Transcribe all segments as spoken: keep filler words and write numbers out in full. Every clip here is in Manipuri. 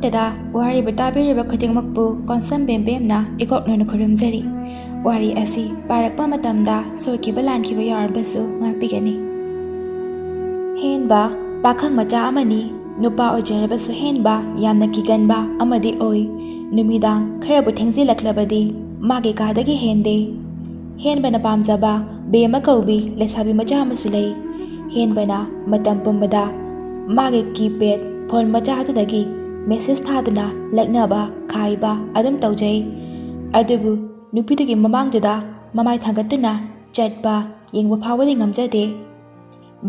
ꯇꯦꯗꯥ, ꯋꯥꯔꯤꯕꯨ ꯇꯥꯕꯤꯔꯤꯕ ꯈꯨꯗꯤꯡꯃꯛꯄꯨ ꯀꯣꯟꯁꯝ ꯕꯦꯝꯕꯦꯝꯅ ꯏꯀꯣꯛꯅꯅ ꯈꯨꯔꯨꯝꯖꯔꯤ꯫ ꯋꯥꯔꯤ ꯑꯁꯤ ꯄꯥꯔꯛꯄ ꯃꯇꯝꯗ ꯁꯣꯏꯈꯤꯕ ꯂꯥꯟꯈꯤꯕ ꯌꯥꯎꯔꯕꯁꯨ ꯉꯥꯛꯄꯤꯒꯅꯤ꯫ ꯍꯦꯟꯕ ꯄꯥꯈꯪ ꯃꯆꯥ ꯑꯃꯅꯤ꯫ ꯅꯨꯄꯥ ꯑꯣꯏꯖꯔꯕꯁꯨ ꯍꯦꯟꯕ ꯌꯥꯝꯅ ꯀꯤꯒꯟꯕ ꯑꯃꯗꯤ ꯑꯣꯏ꯫ ꯅꯨꯃꯤꯗꯥꯡ ꯈꯔꯕꯨ ꯊꯦꯡꯖꯤꯜꯂꯛꯂꯕꯗꯤ ꯃꯥꯒꯤ ꯀꯥꯗꯒꯤ ꯍꯦꯟꯗꯦ꯫ ꯍꯦꯟꯕꯅ ꯄꯥꯝꯖꯕ ꯕꯦꯝꯃ ꯀꯧꯕꯤ ꯂꯩꯁꯥꯕꯤ ꯃꯆꯥ ꯑꯃꯁꯨ ꯂꯩ꯫ ꯍꯦꯟꯕꯅ ꯃꯇꯝ ꯄꯨꯝꯕꯗ ꯃꯥꯒꯤ ꯀꯤꯄꯦꯗ ꯐꯣꯟ ꯃꯆꯥ ꯑꯗꯨꯗꯒꯤ ꯃꯦꯁꯦꯖ ꯊꯥꯗꯨꯅ ꯂꯛꯅꯕ ꯈꯥꯏꯕ ꯑꯗꯨꯝ ꯇꯧꯖꯩ꯫ ꯑꯗꯨꯕꯨ ꯅꯨꯄꯤꯗꯨꯒꯤ ꯃꯃꯥꯡꯗꯨꯗ ꯃꯃꯥꯏ ꯊꯥꯡꯒꯠꯇꯨꯅ ꯆꯠꯄ ꯌꯦꯡꯕ ꯐꯥꯎꯕꯗꯤ ꯉꯝꯖꯗꯦ꯫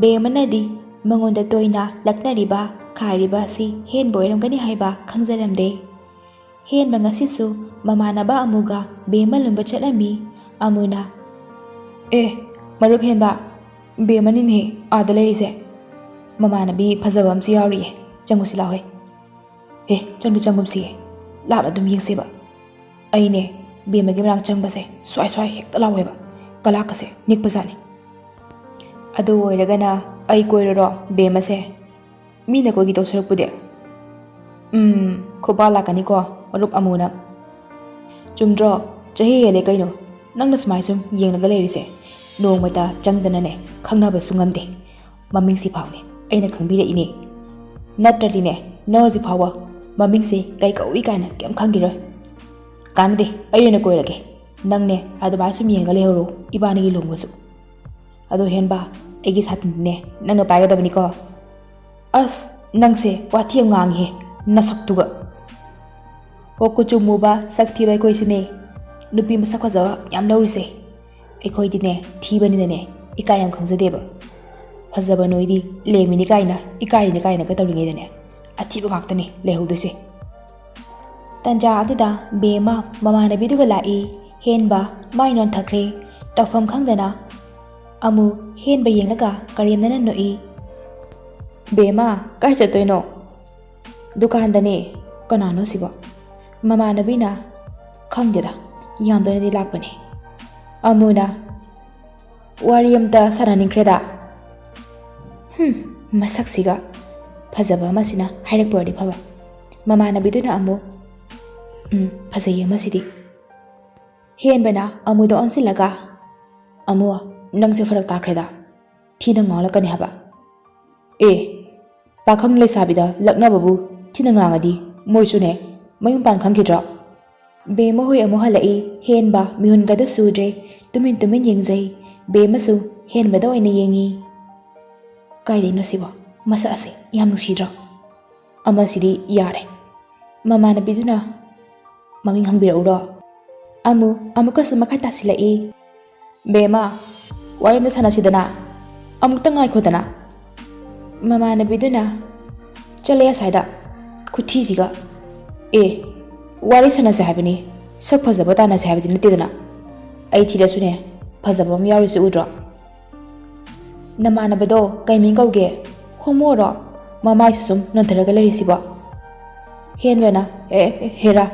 ꯕꯦꯝꯃꯅꯗꯤ ꯃꯉꯣꯟꯗ ꯇꯣꯏꯅ ꯂꯛꯅꯔꯤꯕ ꯈꯥꯏꯔꯤꯕ ꯑꯁꯤ ꯍꯦꯟꯕ ꯑꯣꯏꯔꯝꯒꯅꯤ ꯍꯥꯏꯕ ꯈꯪꯖꯔꯝꯗꯦ꯫ ꯍꯦꯟꯕ ꯉꯁꯤꯁꯨ ꯃꯃꯥꯟꯅꯕ ꯑꯃꯨꯒ ꯕꯦꯝꯃ ꯂꯨꯝꯕ ꯆꯠꯂꯝꯃꯤ꯫ ꯑꯃꯨꯅ, "ꯑꯦ, ꯃꯔꯨꯞ ꯍꯦꯟꯕ, ꯕꯦꯝꯃꯅꯤꯅꯦ ꯑꯥꯗ ꯂꯩꯔꯤꯁꯦ꯫ ꯃꯃꯥꯟꯅꯕꯤ ꯐꯖꯕ ꯑꯃꯁꯨ ꯌꯥꯎꯔꯤꯌꯦ, ꯆꯪꯉꯨꯁꯤ ꯂꯥꯎꯍꯦ꯫ ꯑꯦ, ꯆꯪꯗꯤ ꯆꯪꯒꯨꯝꯁꯤꯌꯦ, ꯂꯥꯞꯅ ꯑꯗꯨꯝ ꯌꯦꯡꯁꯦꯕ꯫ ꯑꯩꯅꯦ ꯕꯦꯝꯃꯒꯤ ꯃꯅꯥꯛ ꯆꯪꯕꯁꯦ ꯁ꯭ꯋꯥꯏ ꯁ꯭ꯋꯥꯏ ꯍꯦꯛꯇ ꯂꯥꯎꯋꯦꯕ, ꯀꯂꯥꯛꯀꯁꯦ ꯅꯤꯛꯄꯖꯥꯠꯅꯤ꯫ ꯑꯗꯨ ꯑꯣꯏꯔꯒꯅ ꯑꯩ ꯀꯣꯏꯔꯔꯣ ꯕꯦꯝꯃꯁꯦ? ꯃꯤꯅ ꯀꯣꯏꯒꯤ ꯇꯧ ꯁꯔꯨꯛꯄꯨꯗꯤ꯫ ꯎꯝ, ꯈꯨꯄꯥ ꯂꯥꯛꯀꯅꯤꯀꯣ ꯃꯔꯨꯞ ꯑꯃꯨꯅ꯫ ꯆꯨꯝꯗ꯭ꯔꯣ? ꯆꯍꯤ ꯍꯦꯜꯂꯦ ꯀꯩꯅꯣ ꯅꯪꯅ ꯁꯨꯃꯥꯏ ꯁꯨꯝ ꯌꯦꯡꯂꯒ ꯂꯩꯔꯤꯁꯦ? ꯅꯣꯡꯃꯇ ꯆꯪꯗꯅꯅꯦ ꯈꯪꯅꯕꯁꯨ ꯉꯝꯗꯦ꯫ ꯃꯃꯤꯡꯁꯤ ꯐꯥꯎꯅꯦ ꯑꯩꯅ ꯈꯪꯕꯤꯔꯛꯏꯅꯦ꯫ ꯅꯠꯇ꯭ꯔꯗꯤꯅꯦ ꯅꯪ ꯍꯧꯖꯤꯛ ꯐꯥꯎꯕ ꯃꯃꯤꯡꯁꯦ ꯀꯩ ꯀꯧꯏ ꯀꯥꯏꯅ ꯀꯩꯝ ꯈꯪꯈꯤꯔꯣꯏ꯫ ꯀꯥꯟꯅꯗꯦ, ꯑꯩ ꯑꯣꯏꯅ ꯀꯣꯏꯔꯒꯦ꯫ ꯅꯪꯅꯦ ꯑꯗꯨꯃꯥꯏꯅ ꯁꯨꯝ ꯌꯦꯡꯉ ꯂꯩꯍꯧꯔꯣ ꯏꯕꯥꯅꯤꯒꯤ ꯂꯨꯍꯣꯡꯕꯁꯨ꯫ ꯑꯗꯣ ꯍꯦꯟꯕ, ꯑꯩꯒꯤ ꯁꯥꯇꯤꯟꯗꯤꯅꯦ ꯅꯪꯅ ꯄꯥꯏꯒꯗꯕꯅꯤꯀꯣ꯫ ꯑꯁ, ꯅꯪꯁꯦ ꯋꯥꯊꯤ ꯌꯥꯝ ꯉꯥꯡꯉꯤꯍꯦ ꯅꯁꯛꯇꯨꯒ꯫ ꯑꯣ, ꯀꯨꯆꯨ ꯃꯨꯕ ꯁꯛ ꯊꯤꯕ ꯑꯩꯈꯣꯏꯁꯨꯅꯦ ꯅꯨꯄꯤ ꯃꯁꯛ ꯐꯖꯕ ꯌꯥꯝ ꯂꯧꯔꯤꯁꯦ꯫ ꯑꯩꯈꯣꯏꯗꯤꯅꯦ ꯊꯤꯕꯅꯤꯅꯅꯦ ꯏꯀꯥꯏ ꯌꯥꯝ ꯈꯪꯖꯗꯦꯕ꯫ ꯐꯖꯕ ꯅꯣꯏꯗꯤ ꯂꯦꯝꯃꯤꯅꯤ ꯀꯥꯏꯅ, ꯏꯀꯥꯏꯔꯤꯅꯤ ꯀꯥꯏꯅꯒ ꯇꯧꯔꯤꯉꯩꯗꯅꯦ ꯑꯊꯤꯕ ꯉꯥꯛꯇꯅꯦ ꯂꯩꯍꯧꯗꯣꯏꯁꯦ꯫ ꯇꯟꯖꯥ ꯑꯗꯨꯗ ꯕꯦꯝꯃ ꯃꯃꯥꯟꯅꯕꯤꯗꯨꯒ ꯂꯥꯛꯏ꯫ ꯍꯦꯟꯕ ꯃꯥꯏ ꯅꯣꯟꯊꯈ꯭ꯔꯦ꯫ ꯇꯧꯐꯝ ꯈꯪꯗꯅ ꯑꯃꯨ ꯍꯦꯟꯕ ꯌꯦꯡꯂꯒ ꯀꯔꯦꯝꯅꯅ ꯅꯣꯛꯏ꯫ "ꯕꯦꯝꯃ, ꯀꯥꯏ ꯆꯠꯇꯣꯏꯅꯣ?" "ꯗꯨꯀꯥꯟꯗꯅꯦ꯫" "ꯀꯅꯥꯅꯣ ꯁꯤꯕꯣ?" "ꯃꯃꯥꯟꯅꯕꯤꯅ꯫" "ꯈꯪꯗꯦꯗ, ꯌꯥꯝ ꯇꯣꯏꯅꯗꯤ ꯂꯥꯛꯄꯅꯦ꯫" ꯑꯃꯨꯅ, "ꯋꯥꯔꯤ ꯑꯝꯇ ꯁꯥꯟꯅꯅꯤꯡꯈ꯭ꯔꯦꯗ꯫" "ꯍꯨꯝ, ꯃꯁꯛꯁꯤꯒ ꯐꯖꯕ ꯑꯃꯁꯤꯅ ꯍꯥꯏꯔꯛꯄ ꯑꯣꯏꯔꯗꯤ ꯐꯕ꯫ ꯃꯃꯥꯟꯅꯕꯤꯗꯨꯅ ꯑꯃꯨꯛ, "ꯎꯝ, ꯐꯖꯩꯌꯦ ꯃꯁꯤꯗꯤ꯫" ꯍꯦꯟꯕꯅ ꯑꯃꯨꯗ ꯑꯣꯟꯁꯤꯜꯂꯒ, "ꯑꯃꯨ, ꯅꯪꯁꯦ ꯐꯔꯛ ꯇꯥꯈ꯭ꯔꯦꯗ꯫ ꯊꯤꯅ ꯉꯥꯡꯂꯛꯀꯅꯤ ꯍꯥꯏꯕ꯫" "ꯑꯦ, ꯄꯥꯈꯪ ꯂꯩꯁꯥꯕꯤꯗ ꯂꯛꯅꯕꯕꯨ ꯊꯤꯅ ꯉꯥꯡꯉꯗꯤ ꯃꯣꯏꯁꯨꯅꯦ ꯃꯌꯨꯝ ꯄꯥꯟ ꯈꯪꯈꯤꯗ꯭ꯔꯣ?" ꯕꯦꯝꯃ ꯍꯣꯏ ꯑꯃꯨꯛ ꯍꯜꯂꯛꯏ꯫ ꯍꯦꯟꯕ ꯃꯤꯍꯨꯟꯒꯗꯨ ꯁꯨꯗ꯭ꯔꯦ꯫ ꯇꯨꯃꯤꯟ ꯇꯨꯃꯤꯟ ꯌꯦꯡꯖꯩ꯫ ꯕꯦꯝꯃꯁꯨ ꯍꯦꯟꯕꯗ ꯑꯣꯏꯅ ꯌꯦꯡꯉꯤ꯫ "ꯀꯥꯏꯗꯩꯅꯣ ꯁꯤꯕꯣ? ꯃꯁꯛ ꯑꯁꯦ ꯌꯥꯝ ꯅꯨꯡꯁꯤꯗ꯭ꯔꯣ? ꯑꯃꯁꯤꯗꯤ ꯌꯥꯔꯦ꯫" ꯃꯃꯥꯟꯅꯕꯤꯗꯨꯅ, "ꯃꯃꯤꯡ ꯍꯪꯕꯤꯔꯛꯎꯔꯣ?" ꯑꯃꯨ ꯑꯃꯨꯛꯀꯁꯨ ꯃꯈꯥ ꯇꯥꯁꯤꯜꯂꯛꯏ꯫ "ꯕꯦꯝꯃ, ꯋꯥꯔꯤ ꯑꯃ ꯁꯥꯟꯅꯁꯤꯗꯅ꯫ ꯑꯃꯨꯛꯇ ꯉꯥꯏꯈꯣꯗꯅ꯫" ꯃꯃꯥꯟꯅꯕꯤꯗꯨꯅ, "ꯆꯠꯂꯦ ꯑꯁ꯭ꯋꯥꯏꯗ ꯈꯨꯊꯤꯁꯤꯒ꯫ ꯑꯦ, ꯋꯥꯔꯤ ꯁꯥꯟꯅꯁꯦ ꯍꯥꯏꯕꯅꯤ, ꯁꯛ ꯐꯖꯕ ꯇꯥꯟꯅꯁꯦ ꯍꯥꯏꯕꯗꯤ ꯅꯠꯇꯦꯗꯅ꯫ ꯑꯩ ꯊꯤꯔꯁꯨꯅꯦ, ꯐꯖꯕ ꯑꯃ ꯌꯥꯎꯔꯤꯁꯤ ꯎꯗ꯭ꯔꯣ? ꯅꯃꯥꯟꯅꯕꯗꯣ ꯀꯩ ꯃꯤꯡ ꯀꯧꯒꯦ? ꯍꯣꯃꯣꯔꯣ? ꯃꯃꯥꯏꯁꯨ ꯁꯨꯝ ꯅꯣꯟꯊꯔꯒ ꯂꯩꯔꯤꯁꯤꯕꯣ?" ꯍꯦꯟꯕꯅ, "ꯑꯦ, ꯑꯦ, ꯍꯦꯔꯥ,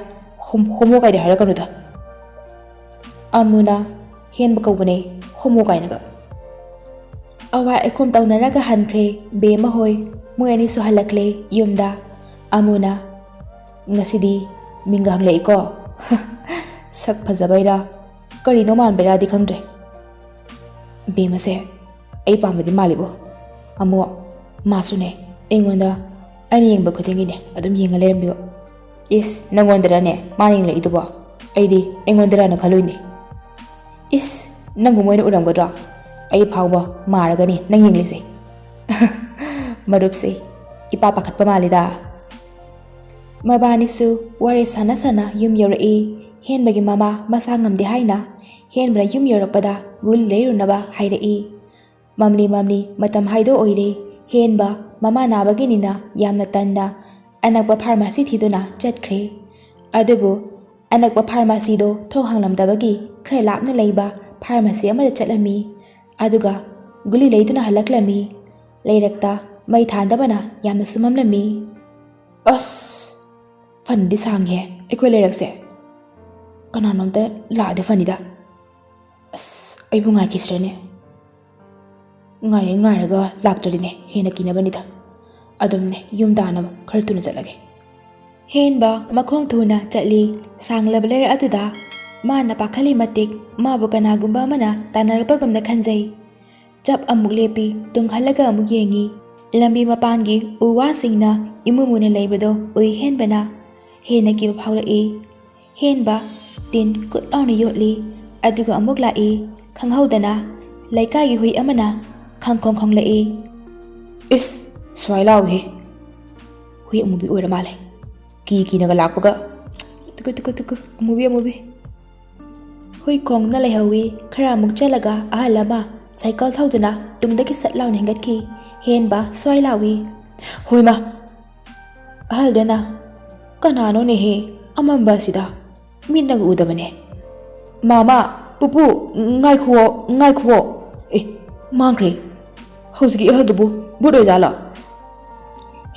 ꯍꯣꯝ-, ꯍꯣꯃꯣ ꯀꯥꯏꯗꯤ ꯍꯥꯏꯔꯛꯀꯅꯨꯗ꯫" ꯑꯃꯨꯅ, "ꯍꯦꯟꯕ ꯀꯧꯕꯅꯦ, ꯍꯣꯃꯣ ꯀꯥꯏꯅꯒ꯫" ꯑꯋꯥ ꯑꯈꯨꯝ ꯇꯧꯅꯔꯒ ꯍꯟꯈ꯭ꯔꯦ ꯕꯦꯝꯃ ꯍꯣꯏ꯫ ꯃꯣꯏ ꯑꯅꯤꯁꯨ ꯍꯜꯂꯛꯂꯦ ꯌꯨꯝꯗ꯫ ꯑꯃꯨꯅ, "ꯉꯁꯤꯗꯤ ꯃꯤꯡꯒ ꯍꯪꯂꯛꯏꯀꯣ꯫ ꯁꯛ ꯐꯖꯕꯩꯔꯥ ꯀꯔꯤꯅꯣ ꯃꯥꯟꯕꯩꯔꯥꯗꯤ ꯈꯪꯗ꯭ꯔꯦ꯫ ꯕꯦꯝꯃꯁꯦ ꯑꯩ ꯄꯥꯝꯕꯗꯤ ꯃꯥꯜꯂꯤꯕꯣ꯫ ꯑꯃꯨ, ꯃꯥꯁꯨꯅꯦ ꯑꯩꯉꯣꯟꯗ ꯑꯩꯅ ꯌꯦꯡꯕ ꯈꯨꯗꯤꯡꯒꯤꯅꯦ ꯑꯗꯨꯝ ꯌꯦꯡꯉ ꯂꯩꯔꯝꯃꯤꯕ꯫" "ꯏꯁ, ꯅꯪꯉꯣꯟꯗꯔꯅꯦ ꯃꯥ ꯌꯦꯡꯂꯛꯏꯗꯨꯕꯣ? ꯑꯩꯗꯤ ꯑꯩꯉꯣꯟꯗꯔꯅ ꯈꯜꯂꯨꯏꯅꯦ꯫ ꯏꯁ, ꯅꯪꯕꯨ ꯃꯣꯏꯅ ꯎꯔꯝꯒꯗ꯭ꯔꯣ? ꯑꯩ ꯐꯥꯎꯕ ꯃꯥꯔꯒꯅꯤ ꯅꯪ ꯌꯦꯡꯂꯤꯁꯦ꯫" ꯃꯔꯨꯞꯁꯦ ꯏꯄꯥ ꯄꯥꯈꯠꯄ ꯃꯥꯜꯂꯤꯗ꯫ ꯃꯕꯥꯅꯤꯁꯨ ꯋꯥꯔꯤ ꯁꯥꯟꯅ ꯁꯥꯟꯅ ꯌꯨꯝ ꯌꯧꯔꯛꯏ꯫ ꯍꯦꯟꯕꯒꯤ ꯃꯃꯥ ꯃꯁꯥ ꯉꯝꯗꯦ ꯍꯥꯏꯅ ꯍꯦꯟꯕꯅ ꯌꯨꯝ ꯌꯧꯔꯛꯄꯗ ꯒꯨꯂꯤ ꯂꯩꯔꯨꯅꯕ ꯍꯥꯏꯔꯛꯏ꯫ ꯃꯝꯂꯤ ꯃꯝꯂꯤ ꯃꯇꯝ ꯍꯥꯏꯗꯣ ꯑꯣꯏꯔꯦ꯫ ꯍꯦꯟꯕ ꯃꯃꯥ ꯅꯥꯕꯒꯤꯅꯤꯅ ꯌꯥꯝꯅ ꯇꯟꯅ ꯑꯅꯛꯄ ꯐꯥꯔꯃꯥꯁꯤ ꯊꯤꯗꯨꯅ ꯆꯠꯈ꯭ꯔꯦ꯫ ꯑꯗꯨꯕꯨ ꯑꯅꯛꯄ ꯐꯥꯔꯃꯥꯁꯤꯗꯣ ꯊꯣꯡ ꯍꯥꯡꯂꯝꯗꯕꯒꯤ ꯈꯔ ꯂꯥꯞꯅ ꯂꯩꯕ ꯐꯥꯔꯃꯥꯁꯤ ꯑꯃꯗ ꯆꯠꯂꯝꯃꯤ꯫ ꯑꯗꯨꯒ ꯒꯨꯂꯤ ꯂꯩꯗꯨꯅ ꯍꯜꯂꯛꯂꯝꯃꯤ꯫ ꯂꯩꯔꯛꯇ ꯃꯩ ꯊꯥꯟꯗꯕꯅ ꯌꯥꯝꯅꯁꯨ ꯃꯝꯂꯝꯃꯤ꯫ "ꯑꯁ, ꯐꯅꯗꯤ ꯁꯥꯡꯉꯤꯍꯦ ꯑꯩꯈꯣꯏ ꯂꯩꯔꯛꯁꯦ꯫ ꯀꯅꯥꯅꯣꯝꯇ ꯂꯥꯛꯑꯗꯤ ꯐꯅꯤꯗ꯫ ꯑꯁ, ꯑꯩꯕꯨ ꯉꯥꯏꯈꯤꯁꯤꯔꯅꯦ? ꯉꯥꯏ ꯉꯥꯏꯔꯒ ꯂꯥꯛꯇ꯭ꯔꯗꯤꯅꯦ ꯍꯦꯟꯅ ꯀꯤꯅꯕꯅꯤꯗ꯫ ꯑꯗꯨꯝꯅꯦ ꯌꯨꯝ ꯇꯥꯅꯕ ꯈꯔ ꯊꯨꯅ ꯆꯠꯂꯒꯦ꯫" ꯍꯦꯟꯕ ꯃꯈꯣꯡ ꯊꯨꯅ ꯆꯠꯂꯤ꯫ ꯁꯥꯡꯂꯕ ꯂꯩꯔꯛ ꯑꯗꯨꯗ ꯃꯥꯅ ꯄꯥꯈꯠꯂꯤ ꯃꯇꯤꯛ ꯃꯥꯕꯨ ꯀꯅꯥꯒꯨꯝꯕ ꯑꯃꯅ ꯇꯥꯟꯅꯔꯛꯄꯒꯨꯝꯅ ꯈꯟꯖꯩ꯫ ꯆꯞ ꯑꯃꯨꯛ ꯂꯦꯞꯄꯤ, ꯇꯨꯡ ꯍꯜꯂꯒ ꯑꯃꯨꯛ ꯌꯦꯡꯉꯤ꯫ ꯂꯝꯕꯤ ꯃꯄꯥꯟꯒꯤ ꯎ ꯋꯥꯁꯤꯡꯅ ꯏꯃꯨ ꯃꯨꯅ ꯂꯩꯕꯗꯣ ꯎꯏ ꯍꯦꯟꯕꯅ꯫ ꯍꯦꯟꯅ ꯀꯤꯕ ꯐꯥꯎꯔꯛꯏ꯫ ꯍꯦꯟꯕ ꯇꯤꯟ ꯀꯨꯠ ꯂꯥꯎꯅ ꯌꯣꯠꯂꯤ꯫ ꯑꯗꯨꯒ ꯑꯃꯨꯛ ꯂꯥꯛꯏ꯫ ꯈꯪꯍꯧꯗꯅ ꯂꯩꯀꯥꯏꯒꯤ ꯍꯨꯏ ꯑꯃꯅ ꯈꯪꯈꯣꯡ ꯈꯣꯡꯂꯛꯏ꯫ "ꯏꯁ, ꯁ꯭ꯋꯥꯏ ꯂꯥꯎꯍꯦ꯫ ꯍꯨꯏ ꯑꯃꯨꯕꯤ ꯑꯣꯏꯔ ꯃꯥꯜꯂꯦ꯫ ꯀꯤ ꯀꯤꯅꯒ ꯂꯥꯛꯄꯒ꯫ ꯇꯨꯀꯨ, ꯇꯨꯀꯨ, ꯇꯨꯀꯨ, ꯑꯃꯨꯕꯤ, ꯑꯃꯨꯕꯤ꯫" ꯍꯨꯏ ꯈꯣꯡꯗꯨꯅ ꯂꯩꯍꯧꯋꯤ꯫ ꯈꯔ ꯑꯃꯨꯛ ꯆꯠꯂꯒ ꯑꯍꯜ ꯑꯃ ꯁꯥꯏꯀꯜ ꯊꯧꯗꯨꯅ ꯇꯨꯡꯗꯒꯤ ꯁꯠ ꯂꯥꯎꯅ ꯍꯦꯟꯒꯠꯈꯤ꯫ ꯍꯦꯟꯕ ꯁ꯭ꯋꯥꯏ ꯂꯥꯎꯏ꯫ "ꯍꯣꯏꯃ!" ꯑꯍꯜꯗꯨꯅ, "ꯀꯅꯥꯅꯣꯅꯦꯍꯦ ꯑꯃꯝꯕ ꯑꯁꯤꯗ? ꯃꯤꯠꯅꯒ ꯎꯗꯕꯅꯦ꯫ ꯃꯥꯃ, ꯄꯨꯄꯨ, ꯉꯥꯏꯈꯨꯋꯣ, ꯉꯥꯏꯈꯨꯋꯣ꯫ ꯑꯦ, ꯃꯥꯡꯈ꯭ꯔꯦ꯫ ꯍꯧꯖꯤꯛꯀꯤ ꯑꯍꯜꯗꯨꯕꯨ ꯚꯨꯠ ꯑꯣꯏꯖꯥꯠꯂꯣ?"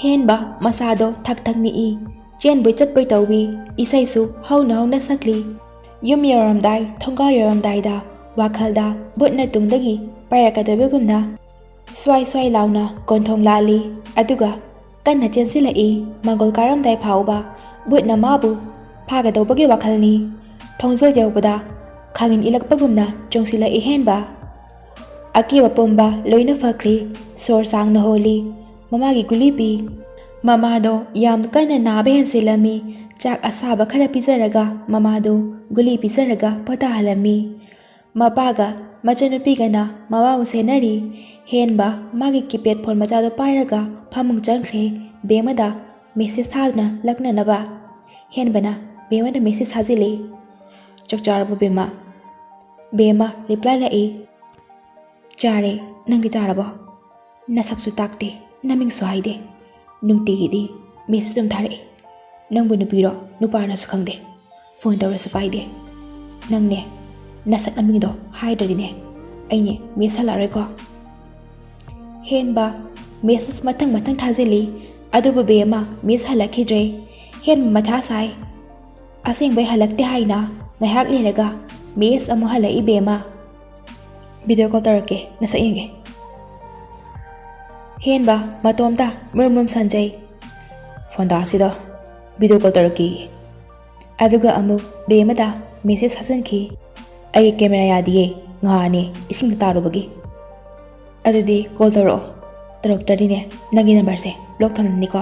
ꯍꯦꯟꯕ ꯃꯁꯥꯗꯣ ꯊꯛ ꯊꯛ ꯅꯤꯛꯏ꯫ ꯆꯦꯟꯕꯣꯏ ꯆꯠꯄꯣꯏ ꯇꯧꯏ꯫ ꯏꯁꯩꯁꯨ ꯍꯧꯅ ꯍꯧꯅ ꯁꯛꯂꯤ꯫ ꯌꯨꯝ ꯌꯧꯔꯝꯗꯥꯏ, ꯊꯣꯡꯒꯥꯜ ꯌꯧꯔꯝꯗꯥꯏꯗ ꯋꯥꯈꯜꯗ ꯚꯨꯠꯅ ꯇꯨꯡꯗꯒꯤ ꯄꯥꯏꯔꯛꯀꯗꯣꯏꯕꯒꯨꯝꯅ ꯁ꯭ꯋꯥꯏ ꯁ꯭ꯋꯥꯏ ꯂꯥꯎꯅ ꯀꯣꯟꯊꯣꯡ ꯂꯥꯜꯂꯤ꯫ ꯑꯗꯨꯒ ꯀꯟꯅ ꯆꯦꯟꯁꯤꯜꯂꯛꯏ꯫ ꯃꯥꯡꯒꯣꯜ ꯀꯥꯔꯝꯗꯥꯏ ꯐꯥꯎꯕ ꯚꯨꯠꯅ ꯃꯥꯕꯨ ꯐꯥꯒꯗꯧꯕꯒꯤ ꯋꯥꯈꯜꯅꯤ꯫ ꯊꯣꯡꯖꯤꯜ ꯌꯧꯕꯗ ꯈꯥꯡꯉꯤꯟ ꯏꯜꯂꯛꯄꯒꯨꯝꯅ ꯆꯣꯡꯁꯤꯜꯂꯛꯏ ꯍꯦꯟꯕ꯫ ꯑꯀꯤꯕ ꯄꯨꯝꯕ ꯂꯣꯏꯅ ꯐꯈ꯭ꯔꯤ꯫ ꯁꯣꯔ ꯁꯥꯡꯅ ꯍꯣꯜꯂꯤ꯫ ꯃꯃꯥꯒꯤ ꯒꯨꯂꯤ ꯄꯤ꯫ ꯃꯃꯥꯗꯣ ꯌꯥꯝ ꯀꯟꯅ ꯅꯥꯕ ꯍꯦꯟꯖꯤꯜꯂꯝꯃꯤ꯫ ꯆꯥꯛ ꯑꯁꯥꯕ ꯈꯔ ꯄꯤꯖꯔꯒ ꯃꯃꯥꯗꯨ ꯒꯨꯂꯤ ꯄꯤꯖꯔꯒ ꯄꯣꯊꯥꯍꯜꯂꯝꯃꯤ꯫ ꯃꯄꯥꯒ ꯃꯆꯟꯅꯨꯄꯤꯒꯅ ꯃꯃꯥꯕꯨ ꯁꯦꯟꯅꯔꯤ꯫ ꯍꯦꯟꯕ ꯃꯥꯒꯤ ꯀꯤꯄꯦꯗ ꯐꯣꯟ ꯃꯆꯥꯗꯣ ꯄꯥꯏꯔꯒ ꯐꯃꯨꯡ ꯆꯪꯈ꯭ꯔꯦ꯫ ꯕꯦꯝꯃꯗ ꯃꯦꯁꯦꯖ ꯊꯥꯗꯨꯅ ꯂꯛꯅꯅꯕ꯫ ꯍꯦꯟꯕꯅ ꯕꯦꯝꯃꯗ ꯃꯦꯁꯦꯖ ꯊꯥꯖꯤꯜꯂꯤ꯫ "ꯆꯥꯛ ꯆꯥꯔꯕꯣ ꯕꯦꯝꯃ?" ꯕꯦꯝꯃ ꯔꯤꯄ꯭ꯂꯥꯏ ꯂꯥꯛꯏ꯫ "ꯆꯥꯔꯦ, ꯅꯪꯗꯤ ꯆꯥꯔꯕꯣ? ꯅꯁꯛꯁꯨ ꯇꯥꯛꯇꯦ, ꯅꯃꯤꯡꯁꯨ ꯍꯥꯏꯗꯦ꯫ ꯅꯨꯡꯇꯤꯒꯤꯗꯤ ꯃꯦꯁꯦꯖ ꯑꯗꯨꯝ ꯊꯥꯔꯛꯏ꯫ ꯅꯪꯕꯨ ꯅꯨꯄꯤꯔꯣ ꯅꯨꯄꯥꯔꯁꯨ ꯈꯪꯗꯦ꯫ ꯐꯣꯟ ꯇꯧꯔꯁꯨ ꯄꯥꯏꯗꯦ꯫ ꯅꯪꯅꯦ ꯅꯁꯛ ꯅꯃꯤꯡꯗꯣ ꯍꯥꯏꯗ꯭ꯔꯗꯤꯅꯦ ꯑꯩꯅꯦ ꯃꯦꯁꯦꯖ ꯍꯜꯂꯛꯑꯔꯣꯏꯀꯣ꯫" ꯍꯦꯟꯕ ꯃꯦꯁꯦꯖ ꯃꯊꯪ ꯃꯊꯪ ꯊꯥꯖꯤꯜꯂꯤ꯫ ꯑꯗꯨꯕꯨ ꯕꯦꯝꯃ ꯃꯦꯁꯦꯖ ꯍꯜꯂꯛꯈꯤꯗ꯭ꯔꯦ꯫ ꯍꯦꯟꯕ ꯃꯊꯥ ꯁꯥꯏ꯫ ꯑꯁꯦꯡꯕꯩ ꯍꯜꯂꯛꯇꯦ ꯍꯥꯏꯅ ꯉꯥꯏꯍꯥꯛ ꯂꯩꯔꯒ ꯃꯦꯁꯦꯖ ꯑꯃꯨꯛ ꯍꯜꯂꯛꯏ ꯕꯦꯝꯃ꯫ "ꯚꯤꯗꯤꯑꯣ ꯀꯣꯜ ꯇꯧꯔꯛꯀꯦ, ꯅꯁꯛ ꯌꯦꯡꯒꯦ꯫" ꯍꯦꯟꯕ ꯃꯇꯣꯝꯇ ꯃꯨꯔꯨꯝ ꯃꯨꯔꯨꯝ ꯁꯟꯖꯩ꯫ "ꯐꯣꯟꯗꯥꯁꯤꯗ ꯚꯤꯗꯤꯑꯣ ꯀꯣꯜ ꯇꯧꯔꯛꯀꯦꯌꯦ꯫ ꯑꯗꯨꯒ ꯑꯃꯨꯛ ꯕꯦꯝꯃꯗ ꯃꯦꯁꯦꯖ ꯊꯥꯖꯤꯟꯈꯤ, "ꯑꯩꯒꯤ ꯀꯦꯃꯦꯔꯥ ꯌꯥꯗꯤꯌꯦ, ꯉꯍꯥꯟꯅꯦ ꯏꯁꯤꯡꯗ ꯇꯥꯔꯨꯕꯒꯤ꯫ ꯑꯗꯨꯗꯤ ꯀꯣꯜ ꯇꯧꯔꯛꯑꯣ, ꯇꯧꯔꯛꯇ꯭ꯔꯗꯤꯅꯦ ꯅꯪꯒꯤ ꯅꯝꯕꯔꯁꯦ ꯕ꯭ꯂꯣꯛ ꯊꯝꯂꯅꯤꯀꯣ"꯫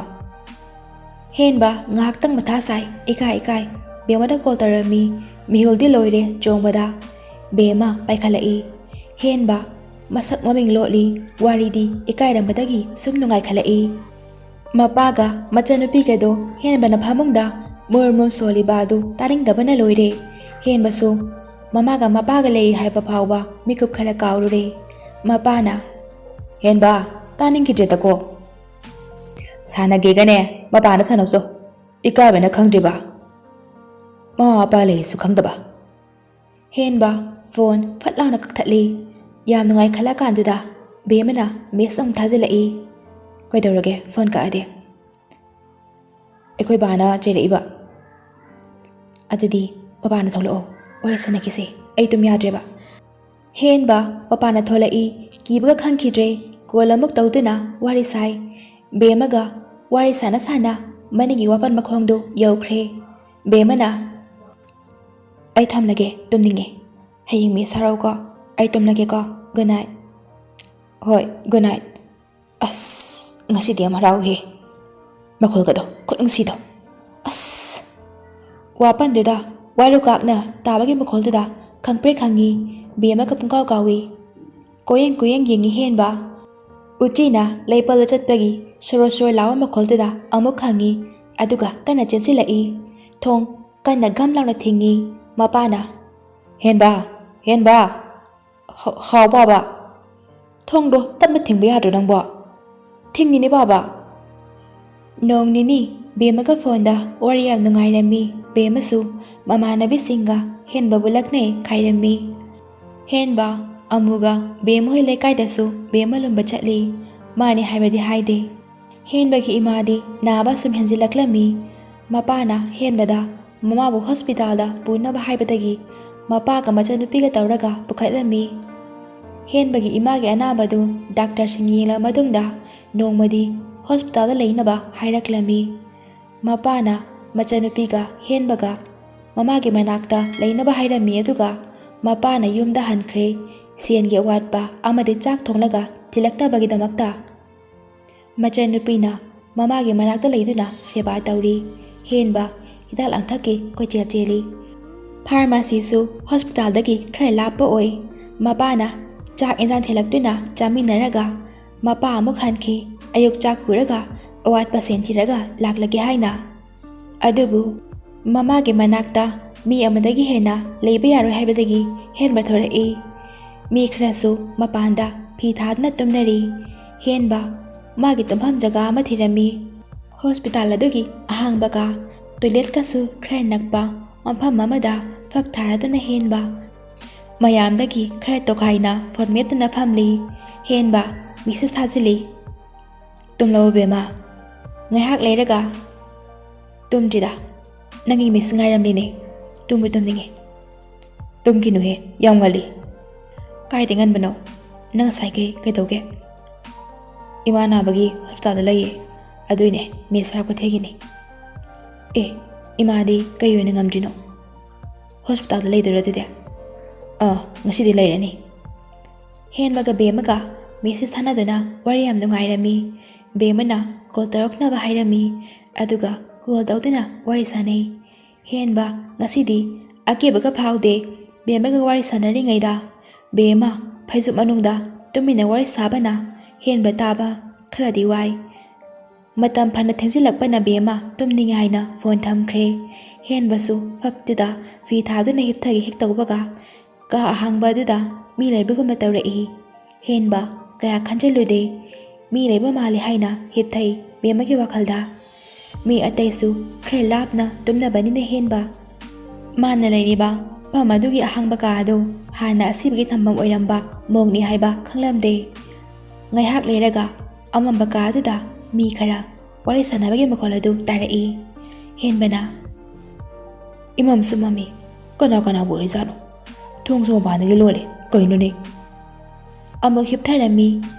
ꯍꯦꯟꯕ ꯉꯥꯏꯍꯥꯛꯇꯪ ꯃꯊꯥ ꯁꯥꯏ, ꯏꯀꯥꯏ ꯏꯀꯥꯏ꯫ ꯕꯦꯝꯃꯗ ꯀꯣꯜ ꯇꯧꯔꯝꯃꯤ, ꯃꯤꯍꯨꯜꯗꯤ ꯂꯣꯏꯔꯦ ꯆꯣꯡꯕꯗ꯫ ꯕꯦꯝꯃ ꯄꯥꯏꯈꯠꯂꯛꯏ꯫ ꯍꯦꯟꯕ ꯃꯁꯛ ꯃꯃꯤꯡ ꯂꯣꯠꯂꯤ, ꯋꯥꯔꯤꯗꯤ ꯏꯀꯥꯏꯔꯝꯕꯗꯒꯤ ꯁꯨꯝ ꯅꯨꯡꯉꯥꯏꯈꯠꯂꯛꯏ꯫ ꯃꯄꯥꯒ ꯃꯆꯟꯅꯨꯄꯤꯒꯗꯣ ꯍꯦꯟꯕꯅ ꯐꯃꯨꯡꯗ ꯃꯨꯔ ꯃꯨꯔ ꯁꯣꯜꯂꯤꯕ ꯑꯗꯨ ꯇꯥꯅꯤꯡꯗꯕꯅ ꯂꯣꯏꯔꯦ꯫ ꯍꯦꯟꯕꯁꯨ ꯃꯃꯥꯒ ꯃꯄꯥꯒ ꯂꯩꯔꯤ ꯍꯥꯏꯕ ꯐꯥꯎꯕ ꯃꯤꯀꯨꯞ ꯈꯔ ꯀꯥꯎꯔꯨꯔꯦ꯫ ꯃꯄꯥꯅ, "ꯍꯦꯟꯕ, ꯇꯥꯅꯤꯡꯈꯤꯗ꯭ꯔꯦꯗꯀꯣ꯫ ꯁꯥꯟꯅꯒꯦꯒꯅꯦ ꯃꯄꯥꯟꯗ ꯁꯥꯟꯅꯧꯆꯣ꯫ ꯏꯀꯥꯏꯕꯅ ꯈꯪꯗ꯭ꯔꯤꯕ? ꯃꯃꯥ ꯃꯄꯥ ꯂꯩꯁꯨ ꯈꯪꯗꯕ"꯫ ꯍꯦꯟꯕ ꯐꯣꯟ ꯐꯠ ꯂꯥꯎꯅ ꯀꯛꯊꯠꯂꯤ꯫ ꯌꯥꯝ ꯅꯨꯡꯉꯥꯏꯈꯠꯂꯀꯥꯟꯗꯨꯗ ꯕꯦꯝꯃꯅ ꯃꯦꯁ ꯑꯃꯨꯛ ꯊꯥꯖꯤꯜꯂꯛꯏ꯫ "ꯀꯩꯗꯧꯔꯒꯦ ꯐꯣꯟ ꯀꯛꯑꯗꯤ?" "ꯑꯩꯈꯣꯏ ꯕꯥꯅ ꯆꯩꯔꯛꯏꯕ"꯫ "ꯑꯗꯨꯗꯤ ꯃꯄꯥꯟꯗ ꯊꯣꯛꯂꯛꯑꯣ, ꯋꯥꯔꯤ ꯁꯥꯟꯅꯈꯤꯁꯦ, ꯑꯩ ꯇꯨꯝ ꯌꯥꯗ꯭ꯔꯦꯕ"꯫ ꯍꯦꯟꯕ ꯃꯄꯥꯟꯗ ꯊꯣꯛꯂꯛꯏ꯫ ꯀꯤꯕꯒ ꯈꯪꯈꯤꯗ꯭ꯔꯦ꯫ ꯀꯣꯜ ꯑꯃꯨꯛ ꯇꯧꯗꯨꯅ ꯋꯥꯔꯤ ꯁꯥꯏ꯫ ꯕꯦꯝꯃꯒ ꯋꯥꯔꯤ ꯁꯥꯟꯅ ꯁꯥꯟꯅ ꯃꯅꯤꯡꯒꯤ ꯋꯥꯄꯟ ꯃꯈꯣꯡꯗꯨ ꯌꯧꯈ꯭ꯔꯦ꯫ ꯕꯦꯝꯃꯅ, "ꯑꯩ ꯊꯝꯂꯒꯦ, ꯇꯨꯝꯅꯤꯡꯉꯦ꯫ ꯍꯌꯦꯡ ꯃꯦꯁ ꯁꯥꯔꯛꯎꯀꯣ꯫ ꯑꯩ ꯇꯨꯝꯂꯒꯦꯀꯣ꯫ Good night". "ꯍꯣꯏ, ꯒꯨꯗ ꯅꯥꯏꯠ"꯫ ꯑꯁ, ꯉꯁꯤꯗꯤ ꯌꯥꯝ ꯍꯔꯥꯎꯋꯦꯍꯦ꯫ ꯃꯈꯣꯜꯒꯗꯣ ꯈꯨꯅꯨꯡꯁꯤꯗꯣ꯫ ꯑꯁ! ꯋꯥꯄꯟꯗꯨꯗ ꯋꯥꯔꯨꯀꯥꯛꯅ ꯇꯥꯕꯒꯤ ꯃꯈꯣꯜꯗꯨꯗ ꯈꯪꯄ꯭ꯔꯦꯛ ꯈꯪꯉꯤ꯫ ꯕꯦꯝꯃꯒ ꯄꯨꯡꯀꯥꯎ ꯀꯥꯎꯏ꯫ ꯀꯣꯌꯦꯡ ꯀꯣꯌꯦꯡ ꯌꯦꯡꯉꯤ ꯍꯦꯟꯕ꯫ ꯎꯆꯤꯅ ꯂꯩꯄꯜꯗ ꯆꯠꯄꯒꯤ ꯁꯣꯔꯣ ꯁꯣꯔꯣ ꯂꯥꯎꯕ ꯃꯈꯣꯜꯗꯨꯗ ꯑꯃꯨꯛ ꯈꯪꯉꯤ꯫ ꯑꯗꯨꯒ ꯀꯟꯅ ꯆꯦꯟꯁꯤꯜꯂꯛꯏ꯫ ꯊꯣꯡ ꯀꯟꯅ ꯘꯝ ꯂꯥꯎꯅ ꯊꯤꯡꯉꯤ꯫ ꯃꯄꯥꯅ, "ꯍꯦꯟꯕ! ꯍꯦꯟꯕ!" "ꯍ-, ꯍꯥꯎ ꯕꯥꯕꯥ꯫ ꯊꯣꯡꯗꯣ ꯇꯞꯅ ꯊꯤꯡꯕ ꯌꯥꯗ꯭ꯔꯣ ꯅꯪꯕꯣ?" "ꯊꯤꯡꯉꯤꯅꯦ ꯕꯥꯕꯥ"꯫ ꯅꯣꯡ ꯅꯤꯅꯤ ꯕꯦꯝꯃꯒ ꯐꯣꯟꯗ ꯋꯥꯔꯤ ꯌꯥꯝ ꯅꯨꯡꯉꯥꯏꯔꯝꯃꯤ꯫ ꯕꯦꯝꯃꯁꯨ ꯃꯃꯥꯟꯅꯕꯤꯁꯤꯡꯒ ꯍꯦꯟꯕꯕꯨ ꯂꯛꯅꯩ ꯈꯥꯏꯔꯝꯃꯤ꯫ ꯍꯦꯟꯕ ꯑꯃꯨꯒ ꯕꯦꯝꯃ ꯍꯣꯏ ꯂꯩꯀꯥꯏꯗꯁꯨ ꯕꯦꯝꯃ ꯂꯨꯝꯕ ꯆꯠꯂꯤ꯫ ꯃꯥꯅꯤ ꯍꯥꯏꯕꯗꯤ ꯍꯥꯏꯗꯦ꯫ ꯍꯦꯟꯕꯒꯤ ꯏꯃꯥꯗꯤ ꯅꯥꯕ ꯁꯨꯝ ꯍꯦꯟꯖꯤꯜꯂꯛꯂꯝꯃꯤ꯫ ꯃꯄꯥꯅ ꯍꯦꯟꯕꯗ ꯃꯃꯥꯕꯨ ꯍꯣꯁꯄꯤꯇꯥꯜꯗ ꯄꯨꯅꯕ ꯍꯥꯏꯕꯗꯒꯤ ꯃꯄꯥꯒ ꯃꯆꯟꯅꯨꯄꯤꯒ ꯇꯧꯔꯒ ꯄꯨꯈꯠꯂꯝꯃꯤ꯫ ꯍꯦꯟꯕꯒꯤ ꯏꯃꯥꯒꯤ ꯑꯅꯥꯕꯗꯨ ꯗꯥꯛꯇꯔꯁꯤꯡ ꯌꯦꯡꯂꯕ ꯃꯇꯨꯡꯗ ꯅꯣꯡꯃꯗꯤ ꯍꯣꯁꯄꯤꯇꯥꯜꯗ ꯂꯩꯅꯕ ꯍꯥꯏꯔꯛꯂꯝꯃꯤ꯫ ꯃꯄꯥꯅ ꯃꯆꯟꯅꯨꯄꯤꯒ ꯍꯦꯟꯕꯒ ꯃꯃꯥꯒꯤ ꯃꯅꯥꯛꯇ ꯂꯩꯅꯕ ꯍꯥꯏꯔꯝꯃꯤ, ꯑꯗꯨꯒ ꯃꯄꯥꯅ ꯌꯨꯝꯗ ꯍꯟꯈ꯭ꯔꯦ, ꯁꯦꯟꯒꯤ ꯑꯋꯥꯠꯄ ꯑꯃꯗꯤ ꯆꯥꯛ ꯊꯣꯡꯂꯒ ꯊꯤꯜꯂꯛꯅꯕꯒꯤꯗꯃꯛꯇ꯫ ꯃꯆꯟꯅꯨꯄꯤꯅ ꯃꯃꯥꯒꯤ ꯃꯅꯥꯛꯇ ꯂꯩꯗꯨꯅ ꯁꯦꯕꯥ ꯇꯧꯔꯤ꯫ ꯍꯦꯟꯕ ꯍꯤꯗꯥꯛ ꯂꯥꯡꯊꯛꯀꯤ ꯀꯣꯏꯆꯦꯜ ꯆꯦꯜꯂꯤ꯫ ꯐꯥꯔꯃꯥꯁꯤꯁꯨ ꯍꯣꯁꯄꯤꯇꯥꯜꯗꯒꯤ ꯈꯔ ꯂꯥꯞꯄ ꯑꯣꯏ꯫ ꯃꯄꯥꯅ ꯆꯥꯛ ꯏꯟꯖꯥꯡ ꯊꯤꯜꯂꯛꯇꯨꯅ ꯆꯥꯃꯤꯟꯅꯔꯒ ꯃꯄꯥ ꯑꯃꯨꯛ ꯍꯟꯈꯤ꯫ ꯑꯌꯨꯛ ꯆꯥꯛ ꯄꯨꯔꯒ ꯑꯋꯥꯠꯄ ꯁꯦꯟ ꯊꯤꯔꯒ ꯂꯥꯛꯂꯒꯦ ꯍꯥꯏꯅ꯫ ꯑꯗꯨꯕꯨ ꯃꯃꯥꯒꯤ ꯃꯅꯥꯛꯇ ꯃꯤ ꯑꯃꯗꯒꯤ ꯍꯦꯟꯅ ꯂꯩꯕ ꯌꯥꯔꯣꯏ ꯍꯥꯏꯕꯗꯒꯤ ꯍꯦꯟꯕ ꯊꯣꯔꯛꯏ꯫ ꯃꯤ ꯈꯔꯁꯨ ꯃꯄꯥꯟꯗ ꯐꯤ ꯊꯥꯗꯨꯅ ꯇꯨꯝꯅꯔꯤ꯫ ꯍꯦꯟꯕ ꯃꯥꯒꯤ ꯇꯨꯝꯐꯝ ꯖꯒꯥ ꯑꯃ ꯊꯤꯔꯝꯃꯤ꯫ ꯍꯣꯁꯄꯤꯇꯥꯜ ꯑꯗꯨꯒꯤ ꯑꯍꯥꯡꯕ ꯀꯥ, ꯇꯣꯏꯂꯦꯠꯀꯁꯨ ꯈꯔ ꯅꯛꯄ ꯃꯐꯝ ꯑꯃꯗ ꯐꯛ ꯊꯥꯔꯗꯨꯅ ꯍꯦꯟꯕ ꯃꯌꯥꯝꯗꯒꯤ ꯈꯔ ꯇꯣꯈꯥꯏꯅ ꯐꯣꯟ ꯃꯦꯠꯇꯨꯅ ꯐꯝꯂꯤ꯫ ꯍꯦꯟꯕ ꯃꯦꯁꯦꯖ ꯊꯥꯖꯤꯜꯂꯤ꯫ "ꯇꯨꯝꯂꯕꯣ ꯕꯦꯝꯃ? ꯉꯥꯏꯍꯥꯛ ꯂꯩꯔꯒ ꯇꯨꯝꯗ꯭ꯔꯤꯗ꯫ ꯅꯪꯒꯤ ꯃꯦꯁꯦꯖ ꯉꯥꯏꯔꯝꯂꯤꯅꯦ꯫ ꯇꯨꯝꯕ ꯇꯨꯝꯅꯤꯡꯉꯦ꯫" "ꯇꯨꯝꯈꯤꯅꯨꯍꯦ, ꯌꯥꯝ ꯉꯜꯂꯤ꯫" "ꯀꯥꯏꯗ ꯉꯟꯕꯅꯣ? ꯅꯪ ꯉꯁꯥꯏꯈꯩ ꯀꯩꯗꯧꯒꯦ?" "ꯏꯃꯥ ꯅꯥꯕꯒꯤ ꯍꯣꯁꯄꯤꯇꯥꯜꯗ ꯂꯩꯌꯦ꯫ ꯑꯗꯨꯏꯅꯦ ꯃꯦꯁꯦꯖ ꯊꯥꯔꯛꯄ ꯊꯦꯡꯉꯤꯅꯦ꯫" "ꯑꯦ, ꯏꯃꯥꯗꯤ ꯀꯩ ꯑꯣꯏꯅ ꯉꯝꯗ꯭ꯔꯤꯅꯣ? ꯍꯣꯁꯄꯤꯇꯥꯜꯗ ꯂꯩꯗꯣꯏꯔꯣ ꯑꯗꯨꯗꯤ?" "ꯑꯥ, ꯉꯁꯤꯗꯤ ꯂꯩꯔꯅꯤ꯫" ꯍꯦꯟꯕꯒ ꯕꯦꯝꯃꯒ ꯃꯦꯁꯦꯖ ꯊꯥꯅꯗꯨꯅ ꯋꯥꯔꯤ ꯌꯥꯝ ꯅꯨꯡꯉꯥꯏꯔꯝꯃꯤ꯫ ꯕꯦꯝꯃꯅ ꯀꯣꯜ ꯇꯧꯔꯛꯅꯕ ꯍꯥꯏꯔꯝꯃꯤ, ꯑꯗꯨꯒ ꯀꯣꯜ ꯇꯧꯗꯨꯅ ꯋꯥꯔꯤ ꯁꯥꯟꯅꯩ꯫ ꯍꯦꯟꯕ ꯉꯁꯤꯗꯤ ꯑꯀꯤꯕꯒ ꯐꯥꯎꯗꯦ꯫ ꯕꯦꯝꯃꯒ ꯋꯥꯔꯤ ꯁꯥꯟꯅꯔꯤꯉꯩꯗ ꯕꯦꯝꯃ ꯐꯩꯖꯨꯞ ꯃꯅꯨꯡꯗ ꯇꯨꯃꯤꯟꯅ ꯋꯥꯔꯤ ꯁꯥꯕꯅ ꯍꯦꯟꯕ ꯇꯥꯕ ꯈꯔꯗꯤ ꯋꯥꯏ꯫ ꯃꯇꯝ ꯐꯅ ꯊꯦꯡꯖꯤꯜꯂꯛꯄꯅ ꯕꯦꯝꯃ ꯇꯨꯝꯅꯤꯡꯉꯦ ꯍꯥꯏꯅ ꯐꯣꯟ ꯊꯝꯈ꯭ꯔꯦ꯫ ꯍꯦꯟꯕꯁꯨ ꯐꯛꯇꯨꯗ ꯐꯤ ꯊꯥꯗꯨꯅ ꯍꯤꯞꯊꯒꯦ ꯍꯦꯛ ꯇꯧꯕꯒ ꯀꯥ ꯑꯍꯥꯡꯕ ꯑꯗꯨꯗ ꯃꯤ ꯂꯩꯕꯒꯨꯝꯅ ꯇꯧꯔꯛꯏ꯫ ꯍꯦꯟꯕ ꯀꯌꯥ ꯈꯟꯖꯤꯜꯂꯨꯗꯦ꯫ ꯃꯤ ꯂꯩꯕ ꯃꯥꯜꯂꯤ ꯍꯥꯏꯅ ꯍꯤꯞꯊꯩ ꯕꯦꯝꯃꯒꯤ ꯋꯥꯈꯜꯗ꯫ ꯃꯤ ꯑꯇꯩꯁꯨ ꯈꯔ ꯂꯥꯞꯅ ꯇꯨꯝꯅꯕꯅꯤꯅ ꯍꯦꯟꯕ ꯃꯥꯅ ꯂꯩꯔꯤꯕ ꯃꯐꯝ ꯑꯗꯨꯒꯤ ꯑꯍꯥꯡꯕ ꯀꯥ ꯑꯗꯨ ꯍꯥꯟꯅ ꯑꯁꯤꯕꯒꯤ ꯊꯝꯐꯝ ꯑꯣꯏꯔꯝꯕ ꯃꯣꯡꯅꯤ ꯍꯥꯏꯕ ꯈꯪꯂꯝꯗꯦ꯫ ꯉꯥꯏꯍꯥꯛ ꯂꯩꯔꯒ ꯑꯃꯝꯕ ꯀꯥ ꯑꯗꯨꯗ ꯃꯤ ꯈꯔ ꯋꯥꯔꯤ ꯁꯥꯟꯅꯕꯒꯤ ꯃꯈꯣꯜ ꯑꯗꯨ ꯇꯥꯔꯛꯏ꯫ ꯍꯦꯟꯕꯅ, "ꯏꯃꯝꯁꯨ ꯃꯝꯃꯤ, ꯀꯅꯥ ꯀꯅꯥꯕꯨ ꯑꯣꯏꯔꯤꯖꯥꯠꯅꯣ? ꯊꯣꯡꯁꯨ ꯃꯄꯥꯟꯗꯒꯤ ꯂꯣꯜꯂꯦ, ꯀꯩꯅꯣꯅꯦ?" ꯑꯃꯨꯛ ꯍꯤꯞꯊꯔꯝꯃꯤ꯫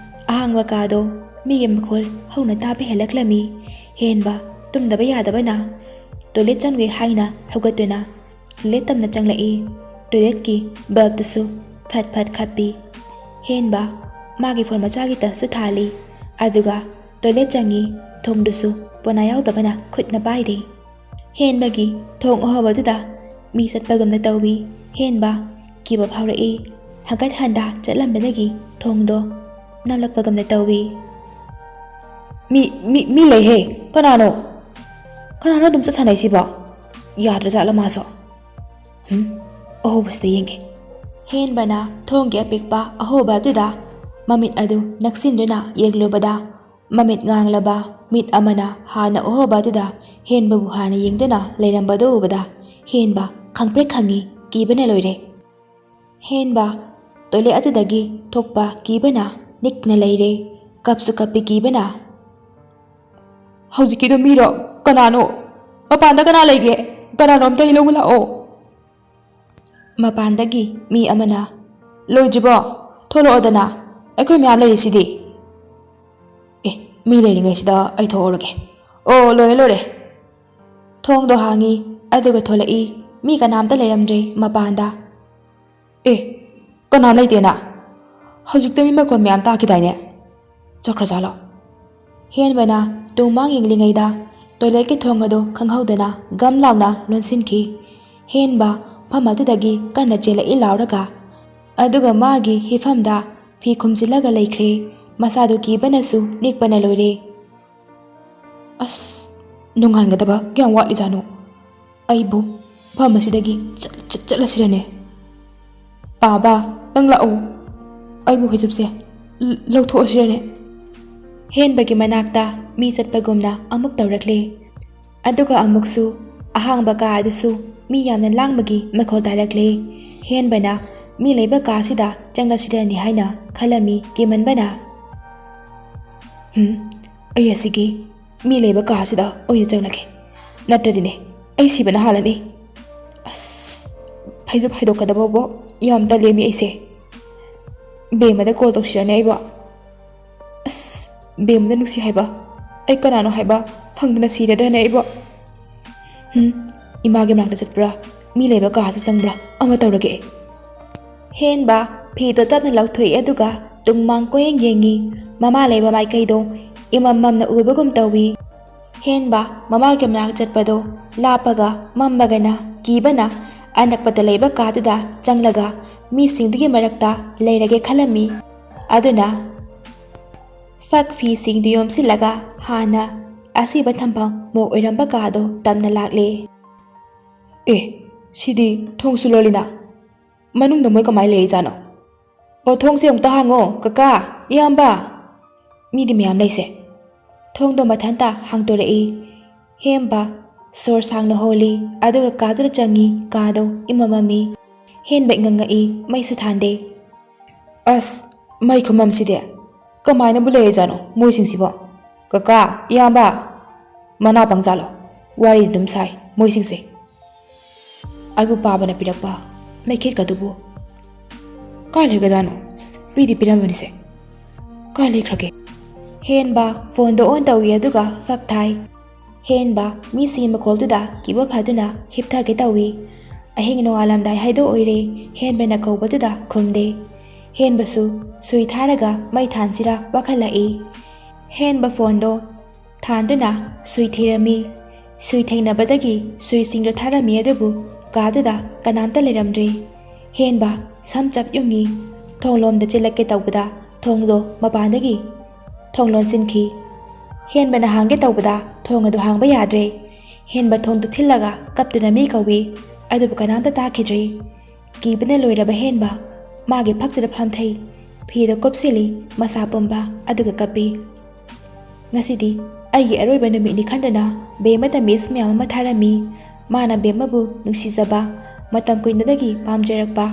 ꯑꯍꯥꯡꯕ ꯀꯥꯗꯣ ꯃꯤꯒꯤ ꯃꯈꯣꯜ ꯍꯧꯅ ꯇꯥꯕ ꯍꯦꯜꯂꯛꯂꯝꯃꯤ꯫ ꯍꯦꯟꯕ ꯇꯨꯝꯗꯕ ꯌꯥꯗꯕꯅ ꯇꯣꯏꯂꯦꯠ ꯆꯪꯒꯦ ꯍꯥꯏꯅ ꯍꯧꯒꯠꯇꯨꯅ ꯇꯣꯏꯂꯦꯠ ꯇꯝꯅ ꯆꯪꯂꯛꯏ꯫ ꯇꯣꯏꯂꯦꯠꯀꯤ ꯕꯜꯕꯇꯨꯁꯨ ꯐꯠ ꯐꯠ ꯈꯞꯄꯤ꯫ ꯍꯦꯟꯕ ꯃꯥꯒꯤ ꯐꯣꯟ ꯃꯆꯥꯒꯤ ꯇꯁꯇꯨ ꯊꯥꯜꯂꯤ꯫ ꯑꯗꯨꯒ ꯇꯣꯏꯂꯦꯠ ꯆꯪꯉꯤ꯫ ꯊꯣꯡꯗꯨꯁꯨ ꯄꯣꯅꯥ ꯌꯥꯎꯗꯕꯅ ꯈꯨꯠꯅ ꯄꯥꯏꯔꯤ꯫ ꯍꯦꯟꯕꯒꯤ ꯊꯣꯡ ꯑꯍꯣꯕꯗꯨꯗ ꯃꯤ ꯆꯠꯄꯒꯨꯝꯅ ꯇꯧꯏ꯫ ꯍꯦꯟꯕ ꯀꯤꯕ ꯐꯥꯎꯔꯛꯏ꯫ ꯍꯟꯒꯠ ꯍꯟꯗ ꯆꯠꯂꯝꯕꯗꯒꯤ ꯊꯣꯡꯗꯣ ꯅꯝꯂꯛꯄꯒꯨꯝꯅ ꯇꯧꯏ꯫ "ꯃꯤ, ꯃꯤ, ꯃꯤ ꯂꯩꯍꯦ꯫ ꯀꯅꯥꯅꯣ? ꯀꯅꯥꯅꯣ ꯑꯗꯨꯝ ꯆꯠ ꯁꯥꯟꯅꯩꯁꯤꯕꯣ? ꯌꯥꯗ꯭ꯔꯖꯥꯠꯂ ꯃꯥꯁꯨ? ꯍꯨꯝ, ꯑꯍꯣꯕꯁꯤꯗ ꯌꯦꯡꯒꯦ꯫" ꯍꯦꯟꯕꯅ ꯊꯣꯡꯒꯤ ꯑꯄꯤꯛꯄ ꯑꯍꯣꯕ ꯑꯗꯨꯗ ꯃꯃꯤꯠ ꯑꯗꯨ ꯅꯛꯁꯤꯟꯗꯨꯅ ꯌꯦꯡꯂꯨꯕꯗ, ꯃꯃꯤꯠ ꯉꯥꯡꯂꯕ ꯃꯤꯠ ꯑꯃꯅ ꯍꯥꯟꯅ ꯑꯍꯣꯕ ꯑꯗꯨꯗ ꯍꯦꯟꯕꯕꯨ ꯍꯥꯟꯅ ꯌꯦꯡꯗꯨꯅ ꯂꯩꯔꯝꯕꯗꯨ ꯎꯕꯗ, ꯍꯦꯟꯕ ꯈꯪꯄ꯭ꯔꯦꯛ ꯈꯪꯉꯤ, ꯀꯤꯕꯅ ꯂꯣꯏꯔꯦ꯫ ꯍꯦꯟꯕ ꯇꯣꯏꯂꯦꯠ ꯑꯗꯨꯗꯒꯤ ꯊꯣꯛꯄ ꯀꯤꯕꯅ ꯅꯤꯛꯅ ꯂꯩꯔꯦ꯫ ꯀꯞꯁꯨ ꯀꯞꯄꯤ ꯀꯤꯕꯅ꯫ "ꯍꯧꯖꯤꯛꯀꯤꯗꯣ ꯃꯤꯔꯣ? ꯀꯅꯥꯅꯣ? ꯃꯄꯥꯟꯗ ꯀꯅꯥ ꯂꯩꯒꯦ? ꯀꯅꯥꯅꯣ ꯑꯝꯇ ꯑꯩ ꯂꯧꯕ ꯂꯥꯛꯑꯣ꯫" ꯃꯄꯥꯟꯗꯒꯤ ꯃꯤ ꯑꯃꯅ, "ꯂꯣꯏꯗ꯭ꯔꯤꯕꯣ? ꯊꯣꯛꯂꯛꯑꯣꯗꯅ, ꯑꯩꯈꯣꯏ ꯃꯌꯥꯝ ꯂꯩꯔꯤꯁꯤꯗꯤ꯫" "ꯑꯦ, ꯃꯤ ꯂꯩꯔꯤꯉꯩꯁꯤꯗ ꯑꯩ ꯊꯣꯛꯍꯧꯔꯒꯦ꯫ ꯑꯣ, ꯂꯣꯏꯔꯦ, ꯂꯣꯏꯔꯦ꯫" ꯊꯣꯡꯗꯣ ꯍꯥꯡꯉꯤ, ꯑꯗꯨꯒ ꯊꯣꯛꯂꯛꯏ꯫ ꯃꯤ ꯀꯅꯥꯝꯇ ꯂꯩꯔꯝꯗ꯭ꯔꯦ ꯃꯄꯥꯟꯗ꯫ "ꯑꯦ, ꯀꯅꯥꯝ ꯂꯩꯇꯦꯅ? ꯍꯧꯖꯤꯛꯇ ꯃꯤ ꯃꯈꯣꯟ ꯃꯌꯥꯝ ꯇꯥꯈꯤꯗꯥꯏꯅꯦ? ꯆꯠꯈ꯭ꯔꯖꯥꯠꯂꯣ?" ꯍꯦꯟꯕꯅ ꯇꯨꯡ ꯃꯥꯡ ꯌꯦꯡꯂꯤꯉꯩꯗ ꯇꯣꯏꯂꯦꯠꯀꯤ ꯊꯣꯡ ꯑꯗꯨ ꯈꯪꯍꯧꯗꯅ ꯒꯝ ꯂꯥꯎꯅ ꯂꯣꯟꯁꯤꯟꯈꯤ꯫ ꯍꯦꯟꯕ ꯃꯐꯝ ꯑꯗꯨꯗꯒꯤ ꯀꯟꯅ ꯆꯦꯜꯂꯛꯏ ꯂꯥꯎꯔꯒ, ꯑꯗꯨꯒ ꯃꯥꯒꯤ ꯍꯤꯐꯝꯗ ꯐꯤ ꯈꯨꯝꯖꯤꯜꯂꯒ ꯂꯩꯈ꯭ꯔꯦ꯫ ꯃꯁꯥꯗꯨ ꯀꯤꯕꯅꯁꯨ ꯅꯤꯛꯄꯅ ꯂꯣꯏꯔꯦ꯫ "ꯑꯁ, ꯅꯣꯡꯉꯥꯟꯒꯗꯕ ꯀꯌꯥꯝ ꯋꯥꯠꯂꯤꯖꯥꯠꯅꯣ? ꯑꯩꯕꯨ ꯃꯐꯝ ꯑꯁꯤꯗꯒꯤ ꯆꯠ-, ꯆꯠ-, ꯆꯠꯂꯁꯤꯔꯅꯦ? ꯄꯥꯕ, ꯅꯪ ꯂꯥꯛꯑꯣ꯫ ꯑꯩꯕꯨ ꯐꯩꯖꯨꯞꯁꯦ ꯂ-, ꯂꯧꯊꯣꯛꯑꯁꯤꯔꯅꯦ?" ꯍꯦꯟꯕꯒꯤ ꯃꯅꯥꯛꯇ ꯃꯤ ꯆꯠꯄꯒꯨꯝꯅ ꯑꯃꯨꯛ ꯇꯧꯔꯛꯂꯦ꯫ ꯑꯗꯨꯒ ꯑꯃꯨꯛꯁꯨ ꯑꯍꯥꯡꯕ ꯀꯥ ꯑꯗꯨꯁꯨ ꯃꯤ ꯌꯥꯝꯅ ꯂꯥꯡꯕꯒꯤ ꯃꯈꯣꯜ ꯇꯥꯔꯛꯂꯦ꯫ ꯍꯦꯟꯕꯅ ꯃꯤ ꯂꯩꯕ ꯀꯥꯁꯤꯗ ꯆꯪꯂꯁꯤꯔꯅꯤ ꯍꯥꯏꯅ ꯈꯜꯂꯝꯃꯤ ꯀꯤꯃꯟꯕꯅ꯫ "ꯍꯨꯝ, ꯑꯩ ꯑꯁꯤꯒꯤ ꯃꯤ ꯂꯩꯕ ꯀꯥꯁꯤꯗ ꯑꯣꯏꯅ ꯆꯪꯂꯒꯦ꯫ ꯅꯠꯇ꯭ꯔꯗꯤꯅꯦ, ꯑꯩ ꯁꯤꯕꯅ ꯍꯥꯜꯂꯅꯤ꯫ ꯑꯁ, ꯐꯩꯖꯨꯞ ꯍꯥꯏꯗꯣꯛꯀꯗꯕꯕꯨ ꯌꯥꯝ ꯇꯜꯂꯦꯃꯤ ꯑꯩꯁꯦ꯫ ꯕꯦꯝꯃꯗ ꯀꯣꯜ ꯇꯧꯁꯤꯔꯅꯦ ꯑꯩꯕꯣ? ꯑꯁ, ꯕꯦꯝꯃꯗ ꯅꯨꯡꯁꯤ ꯍꯥꯏꯕ ꯑꯩ ꯀꯅꯥꯅꯣ ꯍꯥꯏꯕ ꯐꯪꯗꯅ ꯁꯤꯔꯗ꯭ꯔꯅꯦ ꯑꯩꯕꯣ? ꯍꯨꯝ, ꯏꯃꯥꯒꯤ ꯃꯅꯥꯛꯇ ꯆꯠꯄ꯭ꯔꯥ, ꯃꯤ ꯂꯩꯕ ꯀꯥꯁꯦ ꯆꯪꯕ꯭ꯔꯥ, ꯑꯃ ꯇꯧꯔꯒꯦ ꯑꯩ꯫ ꯍꯦꯟꯕ ꯐꯤꯗꯣ ꯇꯞꯅ ꯂꯧꯊꯣꯛꯏ, ꯑꯗꯨꯒ ꯇꯨꯡ ꯃꯥꯡ ꯀꯣꯏꯌꯦꯡ ꯌꯦꯡꯉꯤ꯫ ꯃꯃꯥ ꯂꯩꯕ ꯃꯥꯏꯀꯩꯗꯣ ꯏꯃꯝ ꯃꯝꯅ ꯎꯕꯒꯨꯝ ꯇꯧꯏ꯫ ꯍꯦꯟꯕ ꯃꯃꯥꯒꯤ ꯃꯅꯥꯛ ꯆꯠꯄꯗꯣ ꯂꯥꯞꯄꯒ ꯃꯝꯕꯒꯅ ꯀꯤꯕꯅ ꯑꯅꯛꯄꯗ ꯂꯩꯕ ꯀꯥꯗꯨꯗ ꯆꯪꯂꯒ ꯃꯤꯁꯤꯡꯗꯨꯒꯤ ꯃꯔꯛꯇ ꯂꯩꯔꯒꯦ ꯈꯜꯂꯝꯃꯤ꯫ ꯑꯗꯨꯅ ꯐꯛ ꯐꯤꯁꯤꯡꯗꯨ ꯌꯣꯝꯁꯤꯜꯂꯒ ꯍꯥꯟꯅ ꯑꯁꯤꯕ ꯊꯝꯐꯝ ꯃꯣꯛ ꯑꯣꯏꯔꯝꯕ ꯀꯥꯗꯣ ꯇꯝꯅ ꯂꯥꯛꯂꯦ꯫ ꯑꯦ, ꯁꯤꯗꯤ ꯊꯣꯡꯁꯨ ꯂꯣꯜꯂꯤꯅ꯫ ꯃꯅꯨꯡꯗ ꯃꯣꯏ ꯀꯃꯥꯏ ꯂꯩꯔꯤꯖꯥꯠꯅꯣ? ꯑꯣ, ꯊꯣꯡꯁꯦ ꯑꯃꯨꯛꯇ ꯍꯥꯡꯉꯣ, ꯀꯀꯥ, ꯏꯌꯥꯝꯕ꯫ ꯃꯤꯗꯤ ꯃꯌꯥꯝ ꯂꯩꯁꯦ꯫ ꯊꯣꯡꯗꯣ ꯃꯊꯟꯇ ꯍꯥꯡꯗꯣꯔꯛꯏ꯫ ꯍꯦꯝꯕ ꯁꯣꯔ ꯁꯥꯡꯅ ꯍꯣꯜꯂꯤ, ꯑꯗꯨꯒ ꯀꯥꯗꯨꯗ ꯆꯪꯉꯤ꯫ ꯀꯥꯗꯣ ꯏꯃꯝ ꯃꯝꯃꯤ꯫ ꯍꯦꯟꯕ ꯏꯉꯛ ꯉꯛꯏ, ꯃꯩꯁꯨ ꯊꯥꯟꯗꯦ꯫ ꯑꯁ, ꯃꯩ ꯈꯨꯃꯝꯁꯤꯗꯤ! ꯀꯃꯥꯏꯅꯕꯨ ꯂꯩꯔꯤꯖꯥꯠꯅꯣ ꯃꯣꯏꯁꯤꯡꯁꯤꯕꯣ? ꯀꯀꯥ, ꯏꯌꯥꯝꯕ, ꯃꯅꯥ ꯄꯪꯖꯥꯠꯂꯣ? ꯋꯥꯔꯤ ꯑꯗꯨꯝ ꯁꯥꯏ ꯃꯣꯏꯁꯤꯡꯁꯦ꯫ ꯑꯩꯕꯨ ꯄꯥꯕꯅ ꯄꯤꯔꯛꯄ ꯃꯩꯈꯦꯠꯀꯗꯨꯕꯨ ꯀꯥꯏ ꯂꯩꯈ꯭ꯔꯖꯥꯠꯅꯣ? ꯄꯤꯗꯤ ꯄꯤꯔꯝꯕꯅꯤꯁꯦ꯫ ꯀꯥꯏ ꯂꯩꯈ꯭ꯔꯒꯦ? ꯍꯦꯟꯕ ꯐꯣꯟꯗꯣ ꯑꯣꯟ ꯇꯧꯏ, ꯑꯗꯨꯒ ꯐꯛ ꯊꯥꯏ꯫ ꯍꯦꯟꯕ ꯃꯤꯁꯤꯡꯒꯤ ꯃꯈꯣꯜꯗꯨꯗ ꯀꯤꯕ ꯐꯗꯨꯅ ꯍꯤꯞꯊꯒꯦ ꯇꯧꯏ꯫ ꯑꯍꯤꯡ ꯅꯣꯡꯉꯥꯜꯂꯝꯗꯥꯏ ꯍꯥꯏꯗꯣ ꯑꯣꯏꯔꯦ꯫ ꯍꯦꯟꯕꯅ ꯀꯧꯕꯗꯨꯗ ꯈꯨꯝꯗꯦ꯫ ꯍꯦꯟꯕꯁꯨ ꯁꯨꯏ ꯊꯥꯔꯒ ꯃꯩ ꯊꯥꯟꯁꯤꯔꯥ ꯋꯥꯈꯜ ꯂꯥꯛꯏ꯫ ꯍꯦꯟꯕ ꯐꯣꯟꯗꯣ ꯊꯥꯟꯗꯨꯅ ꯁꯨꯏ ꯊꯤꯔꯝꯃꯤ꯫ ꯁꯨꯏ ꯊꯦꯡꯅꯕꯗꯒꯤ ꯁꯨꯏꯁꯤꯡꯗꯣ ꯊꯥꯔꯝꯃꯤ, ꯑꯗꯨꯕꯨ ꯀꯥꯗꯨꯗ ꯀꯅꯥꯝꯇ ꯂꯩꯔꯝꯗ꯭ꯔꯦ꯫ ꯍꯦꯟꯕ ꯁꯝ ꯆꯞ ꯌꯨꯡꯉꯤ꯫ ꯊꯣꯡꯂꯣꯝꯗ ꯆꯦꯜꯂꯛꯀꯦ ꯇꯧꯕꯗ ꯊꯣꯡꯗꯣ ꯃꯄꯥꯟꯗꯒꯤ ꯊꯣꯡ ꯂꯣꯟꯁꯤꯟꯈꯤ꯫ ꯍꯦꯟꯕꯅ ꯍꯥꯡꯒꯦ ꯇꯧꯕꯗ ꯊꯣꯡ ꯑꯗꯨ ꯍꯥꯡꯕ ꯌꯥꯗ꯭ꯔꯦ꯫ ꯍꯦꯟꯕ ꯊꯣꯡꯗꯨ ꯊꯤꯜꯂꯒ ꯀꯞꯇꯨꯅ ꯃꯤ ꯀꯧꯏ, ꯑꯗꯨꯕꯨ ꯀꯅꯥꯝꯇ ꯇꯥꯈꯤꯗ꯭ꯔꯦ꯫ ꯀꯤꯕꯅ ꯂꯣꯏꯔꯕ ꯍꯦꯟꯕ ꯃꯥꯒꯤ ꯐꯛꯇꯨꯗ ꯐꯝꯊꯩ꯫ ꯐꯤꯗ ꯀꯨꯞꯁꯤꯜꯂꯤ, ꯃꯁꯥ ꯄꯨꯝꯕ, ꯑꯗꯨꯒ ꯀꯞꯄꯤ꯫ "ꯉꯁꯤꯗꯤ ꯑꯩꯒꯤ ꯑꯔꯣꯏꯕ ꯅꯨꯃꯤꯠꯅꯤ" ꯈꯟꯗꯨꯅ ꯕꯦꯝꯃꯗ ꯃꯤꯁ ꯃꯌꯥꯝ ꯑꯃ ꯊꯥꯔꯝꯃꯤ꯫ ꯃꯥꯅ ꯕꯦꯝꯃꯕꯨ ꯅꯨꯡꯁꯤꯖꯕ, ꯃꯇꯝ ꯀꯨꯏꯅꯗꯒꯤ ꯄꯥꯝꯖꯔꯛꯄ,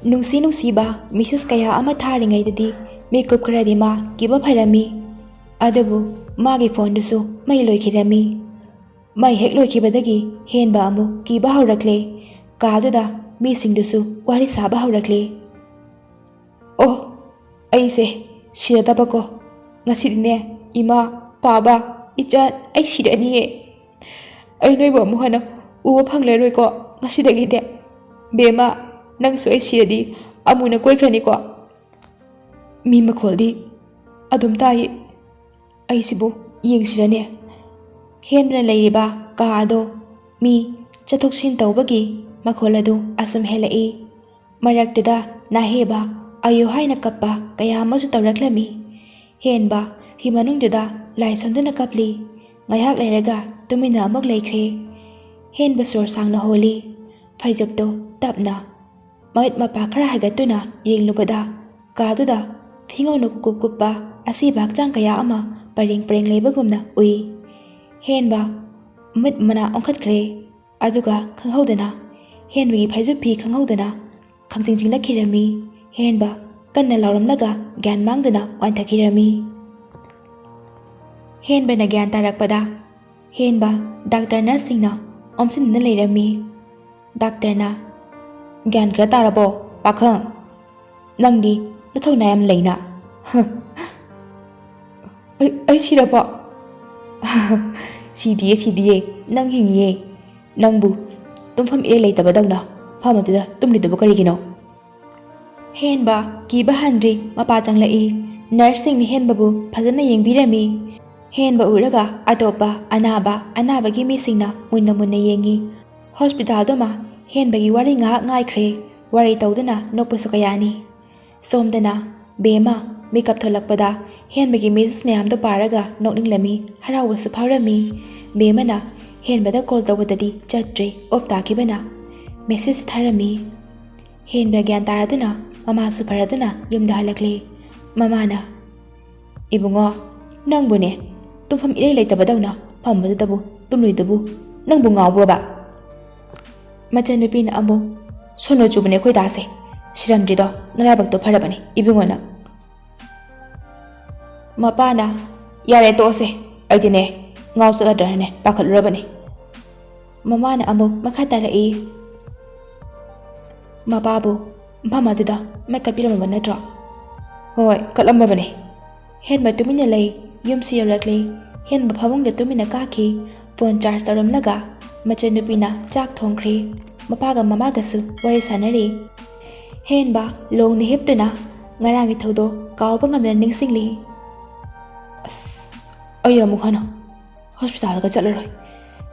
ꯅꯨꯡꯁꯤ ꯅꯨꯡꯁꯤꯕ ꯃꯤꯁꯦꯁ ꯀꯌꯥ ꯑꯃ ꯊꯥꯔꯤꯉꯩꯗꯗꯤ ꯃꯤꯀꯨꯞ ꯈꯔꯗꯤ ꯃꯥ ꯀꯤꯕ ꯐꯔꯝꯃꯤ꯫ ꯑꯗꯨꯕꯨ ꯃꯥꯒꯤ ꯐꯣꯟꯗꯨꯁꯨ ꯃꯩ ꯂꯣꯏꯈꯤꯔꯝꯃꯤ꯫ ꯃꯩ ꯍꯦꯛ ꯂꯣꯏꯈꯤꯕꯗꯒꯤ ꯍꯦꯟꯕ ꯑꯃꯨꯛ ꯀꯤꯕ ꯍꯧꯔꯛꯂꯦ꯫ ꯀꯥꯗꯨꯗ ꯃꯤꯁꯤꯡꯗꯨꯁꯨ ꯋꯥꯔꯤ ꯁꯥꯕ ꯍꯧꯔꯛꯂꯦ꯫ "ꯑꯣ, ꯑꯩꯁꯦ ꯁꯤꯔꯗꯕꯀꯣ꯫ ꯉꯁꯤꯗꯤꯅꯦ, ꯏꯃꯥ, ꯄꯥꯕ, "ꯏꯆꯥ, ꯑꯩ ꯁꯤꯔꯅꯤꯌꯦ꯫ ꯑꯩ ꯅꯣꯏꯕꯨ ꯑꯃꯨꯛ ꯍꯟꯅ ꯎꯕ ꯐꯪꯂꯔꯣꯏꯀꯣ ꯉꯁꯤꯗꯒꯤꯗꯤ꯫ ꯕꯦꯝꯃ, ꯅꯪꯁꯨ ꯑꯩ ꯁꯤꯔꯗꯤ ꯑꯃꯨꯅ ꯀꯣꯏꯈ꯭ꯔꯅꯤꯀꯣ?" ꯃꯤ ꯃꯈꯣꯜꯗꯤ ꯑꯗꯨꯝ ꯇꯥꯏ꯫ ꯑꯩꯁꯤꯕꯨ ꯌꯦꯡꯁꯤꯔꯅꯦ? ꯍꯦꯟꯕꯅ ꯂꯩꯔꯤꯕ ꯀꯥ ꯑꯗꯣ ꯃꯤ ꯆꯠꯊꯣꯛ ꯆꯠꯁꯤꯟ ꯇꯧꯕꯒꯤ ꯃꯈꯣꯜ ꯑꯗꯨ ꯑꯁꯨꯝ ꯍꯦꯜꯂꯛꯏ꯫ ꯃꯔꯛꯇꯨꯗ ꯅꯥꯍꯦꯕ ꯑꯌꯣ ꯍꯥꯏꯅ ꯀꯞꯄ ꯀꯌꯥ ꯑꯃꯁꯨ ꯇꯧꯔꯛꯂꯝꯃꯤ꯫ ꯍꯦꯟꯕ ꯐꯤ ꯃꯅꯨꯡꯗꯨꯗ ꯂꯥꯏ ꯁꯣꯟꯗꯨꯅ ꯀꯞꯂꯤ꯫ ꯉꯥꯏꯍꯥꯛ ꯂꯩꯔꯒ ꯇꯨꯃꯤꯟꯅ ꯑꯃꯨꯛ ꯂꯩꯈ꯭ꯔꯦ꯫ ꯍꯦꯟꯕ ꯁꯣꯔ ꯁꯥꯡꯅ ꯍꯣꯜꯂꯤ꯫ ꯐꯩꯖꯨꯞꯇꯨ ꯇꯞꯅ ꯃꯃꯤꯠ ꯃꯄꯥ ꯈꯔ ꯍꯥꯏꯒꯠꯇꯨꯅ ꯌꯦꯡꯂꯨꯕꯗ ꯀꯥꯗꯨꯗ ꯐꯤꯉꯧꯅ ꯀꯨꯞ ꯀꯨꯞꯄ ꯑꯁꯤꯕ ꯍꯛꯆꯥꯡ ꯀꯌꯥ ꯑꯃ ꯄꯔꯦꯡ ꯄꯔꯦꯡ ꯂꯩꯕꯒꯨꯝꯅ ꯎꯏ꯫ ꯍꯦꯟꯕ ꯃꯃꯤꯠ ꯃꯅꯥ ꯑꯣꯟꯈꯠꯈ꯭ꯔꯦ꯫ ꯑꯗꯨꯒ ꯈꯪꯍꯧꯗꯅ ꯍꯦꯟꯕꯒꯤ ꯐꯩꯖꯨꯞ ꯐꯤ ꯈꯪꯍꯧꯗꯅ ꯈꯪꯆꯤꯡ ꯆꯤꯡꯂꯛꯈꯤꯔꯝꯃꯤ꯫ ꯍꯦꯟꯕ ꯀꯟꯅ ꯂꯥꯎꯔꯝꯂꯒ ꯒ꯭ꯌꯥꯟ ꯃꯥꯡꯗꯨꯅ ꯋꯥꯟꯊꯈꯤꯔꯝꯃꯤ꯫ ꯍꯦꯟꯕꯅ ꯒ꯭ꯌꯥꯟ ꯇꯥꯔꯛꯄꯗ ꯍꯦꯟꯕ ꯗꯥꯛꯇꯔ ꯅꯔꯁꯁꯤꯡꯅ ꯑꯣꯝꯁꯤꯟꯗꯨꯅ ꯂꯩꯔꯝꯃꯤ꯫ ꯗꯥꯛꯇꯔꯅ, "ꯒ꯭ꯌꯥꯟ ꯈꯔ ꯇꯥꯔꯕꯣ, ꯄꯥꯈꯪ? ꯅꯪꯗꯤ ꯅꯊꯧꯅꯥ ꯌꯥꯝ ꯂꯩꯅ꯫ ꯑꯩ, ꯑꯩ ꯁꯤꯔꯕꯣ?" "ꯁꯤꯗꯤꯌꯦ, ꯁꯤꯗꯤꯌꯦ, ꯅꯪ ꯍꯤꯡꯉꯤꯌꯦ꯫ ꯅꯪꯕꯨ ꯇꯨꯝꯐꯝ ꯏꯔꯩ ꯂꯩꯇꯕꯗꯧꯅ ꯐꯝ ꯑꯗꯨꯗ ꯇꯨꯝꯂꯤꯗꯨꯕꯨ ꯀꯔꯤꯒꯤꯅꯣ?" ꯍꯦꯟꯕ ꯀꯤꯕ ꯍꯟꯗ꯭ꯔꯤ ꯃꯄꯥ ꯆꯪꯂꯛꯏ꯫ ꯅꯔꯁꯁꯤꯡꯅ ꯍꯦꯟꯕꯕꯨ ꯐꯖꯅ ꯌꯦꯡꯕꯤꯔꯝꯃꯤ꯫ ꯍꯦꯟꯕ ꯎꯔꯒ ꯑꯇꯣꯞꯄ ꯑꯅꯥꯕ, ꯑꯅꯥꯕꯒꯤ ꯃꯤꯁꯤꯡꯅ ꯃꯨꯟꯅ ꯃꯨꯟꯅ ꯌꯦꯡꯉꯤ꯫ ꯍꯣꯁꯄꯤꯇꯥꯜꯗꯨꯃ ꯍꯦꯟꯕꯒꯤ ꯋꯥꯔꯤ ꯉꯥꯏꯍꯥꯛ ꯉꯥꯏꯈ꯭ꯔꯦ꯫ ꯋꯥꯔꯤ ꯇꯧꯗꯨꯅ ꯅꯣꯛꯄꯁꯨ ꯀꯌꯥꯅꯤ꯫ ꯁꯣꯝꯗꯅ ꯕꯦꯝꯃ ꯃꯤꯀꯞ ꯊꯣꯛꯂꯛꯄꯗ ꯍꯦꯟꯕꯒꯤ ꯃꯦꯁꯦꯖ ꯃꯌꯥꯝꯗꯣ ꯄꯥꯔꯒ ꯅꯣꯛꯅꯤꯡꯂꯝꯃꯤ, ꯍꯔꯥꯎꯕꯁꯨ ꯐꯥꯎꯔꯝꯃꯤ꯫ ꯕꯦꯝꯃꯅ ꯍꯦꯟꯕꯗ ꯀꯣꯜ ꯇꯧꯕꯗꯗꯤ ꯆꯠꯇ꯭ꯔꯦ, ꯑꯣꯞ ꯇꯥꯈꯤꯕꯅ꯫ ꯃꯦꯁꯦꯖ ꯊꯥꯔꯝꯃꯤ꯫ ꯍꯦꯟꯕ ꯒ꯭ꯌꯥꯟ ꯇꯥꯔꯗꯨꯅ ꯃꯃꯥꯁꯨ ꯐꯔꯗꯨꯅ ꯌꯨꯝꯗ ꯍꯜꯂꯛꯂꯦ꯫ ꯃꯃꯥꯅ, "ꯏꯕꯨꯡꯉꯣ, ꯅꯪꯕꯨꯅꯦ ꯇꯨꯝꯐꯝ ꯏꯔꯩ ꯂꯩꯇꯕꯗꯧꯅ ꯐꯝꯕꯗꯨꯗꯕꯨ ꯇꯨꯝꯂꯨꯏꯗꯨꯕꯨ ꯅꯪꯕꯨ ꯉꯥꯎꯕ꯭ꯔꯣꯕ?" ꯃꯆꯟꯅꯨꯄꯤꯅ ꯑꯃꯨꯛ, "ꯁꯣꯅꯣ ꯆꯨꯕꯅꯦ ꯑꯩꯈꯣꯏ ꯗꯥꯁꯦ꯫ ꯁꯤꯔꯝꯗ꯭ꯔꯤꯗꯣ ꯅꯔꯥꯏꯕꯛꯇꯣ ꯐꯔꯕꯅꯦ ꯏꯕꯨꯡꯉꯣ ꯅꯪ꯫" ꯃꯄꯥꯅ, "ꯌꯥꯔꯦ, ꯇꯣꯛꯑꯁꯦ꯫ ꯑꯩꯗꯤꯅꯦ ꯉꯥꯎ ꯆꯠꯂꯗ꯭ꯔꯅꯅꯦ ꯄꯥꯈꯠꯂꯨꯔꯕꯅꯦ꯫" ꯃꯃꯥꯅ ꯑꯃꯨꯛ ꯃꯈꯥ ꯇꯥꯔꯛꯏ, "ꯃꯄꯥꯕꯨ ꯃꯐꯝ ꯑꯗꯨꯗ ꯃꯩ ꯀꯠꯄꯤꯔꯝꯃꯕ ꯅꯠꯇ꯭ꯔꯣ?" "ꯍꯣꯏ, ꯀꯠꯂꯝꯃꯕꯅꯦ꯫" ꯍꯦꯟꯕ ꯇꯨꯃꯤꯟꯅ ꯂꯩ꯫ ꯌꯨꯝꯁꯨ ꯌꯧꯔꯛꯂꯦ꯫ ꯍꯦꯟꯕ ꯐꯃꯨꯡꯗ ꯇꯨꯃꯤꯟꯅ ꯀꯥꯈꯤ꯫ ꯐꯣꯟ ꯆꯥꯔꯖ ꯇꯧꯔꯝꯂꯒ ꯃꯆꯟꯅꯨꯄꯤꯅ ꯆꯥꯛ ꯊꯣꯡꯈ꯭ꯔꯦ꯫ ꯃꯄꯥꯒ ꯃꯃꯥꯒꯁꯨ ꯋꯥꯔꯤ ꯁꯥꯟꯅꯔꯤ꯫ ꯍꯦꯟꯕ ꯂꯣꯡꯅ ꯍꯤꯞꯇꯨꯅ ꯉꯔꯥꯡꯒꯤ ꯊꯧꯗꯣꯛ ꯀꯥꯎꯕ ꯉꯝꯗꯅ ꯅꯤꯡꯁꯤꯡꯂꯤ꯫ "ꯑꯁ, ꯑꯩ ꯑꯃꯨꯛ ꯍꯟꯅ ꯍꯣꯁꯄꯤꯇꯥꯜꯒ ꯆꯠꯂꯔꯣꯏ꯫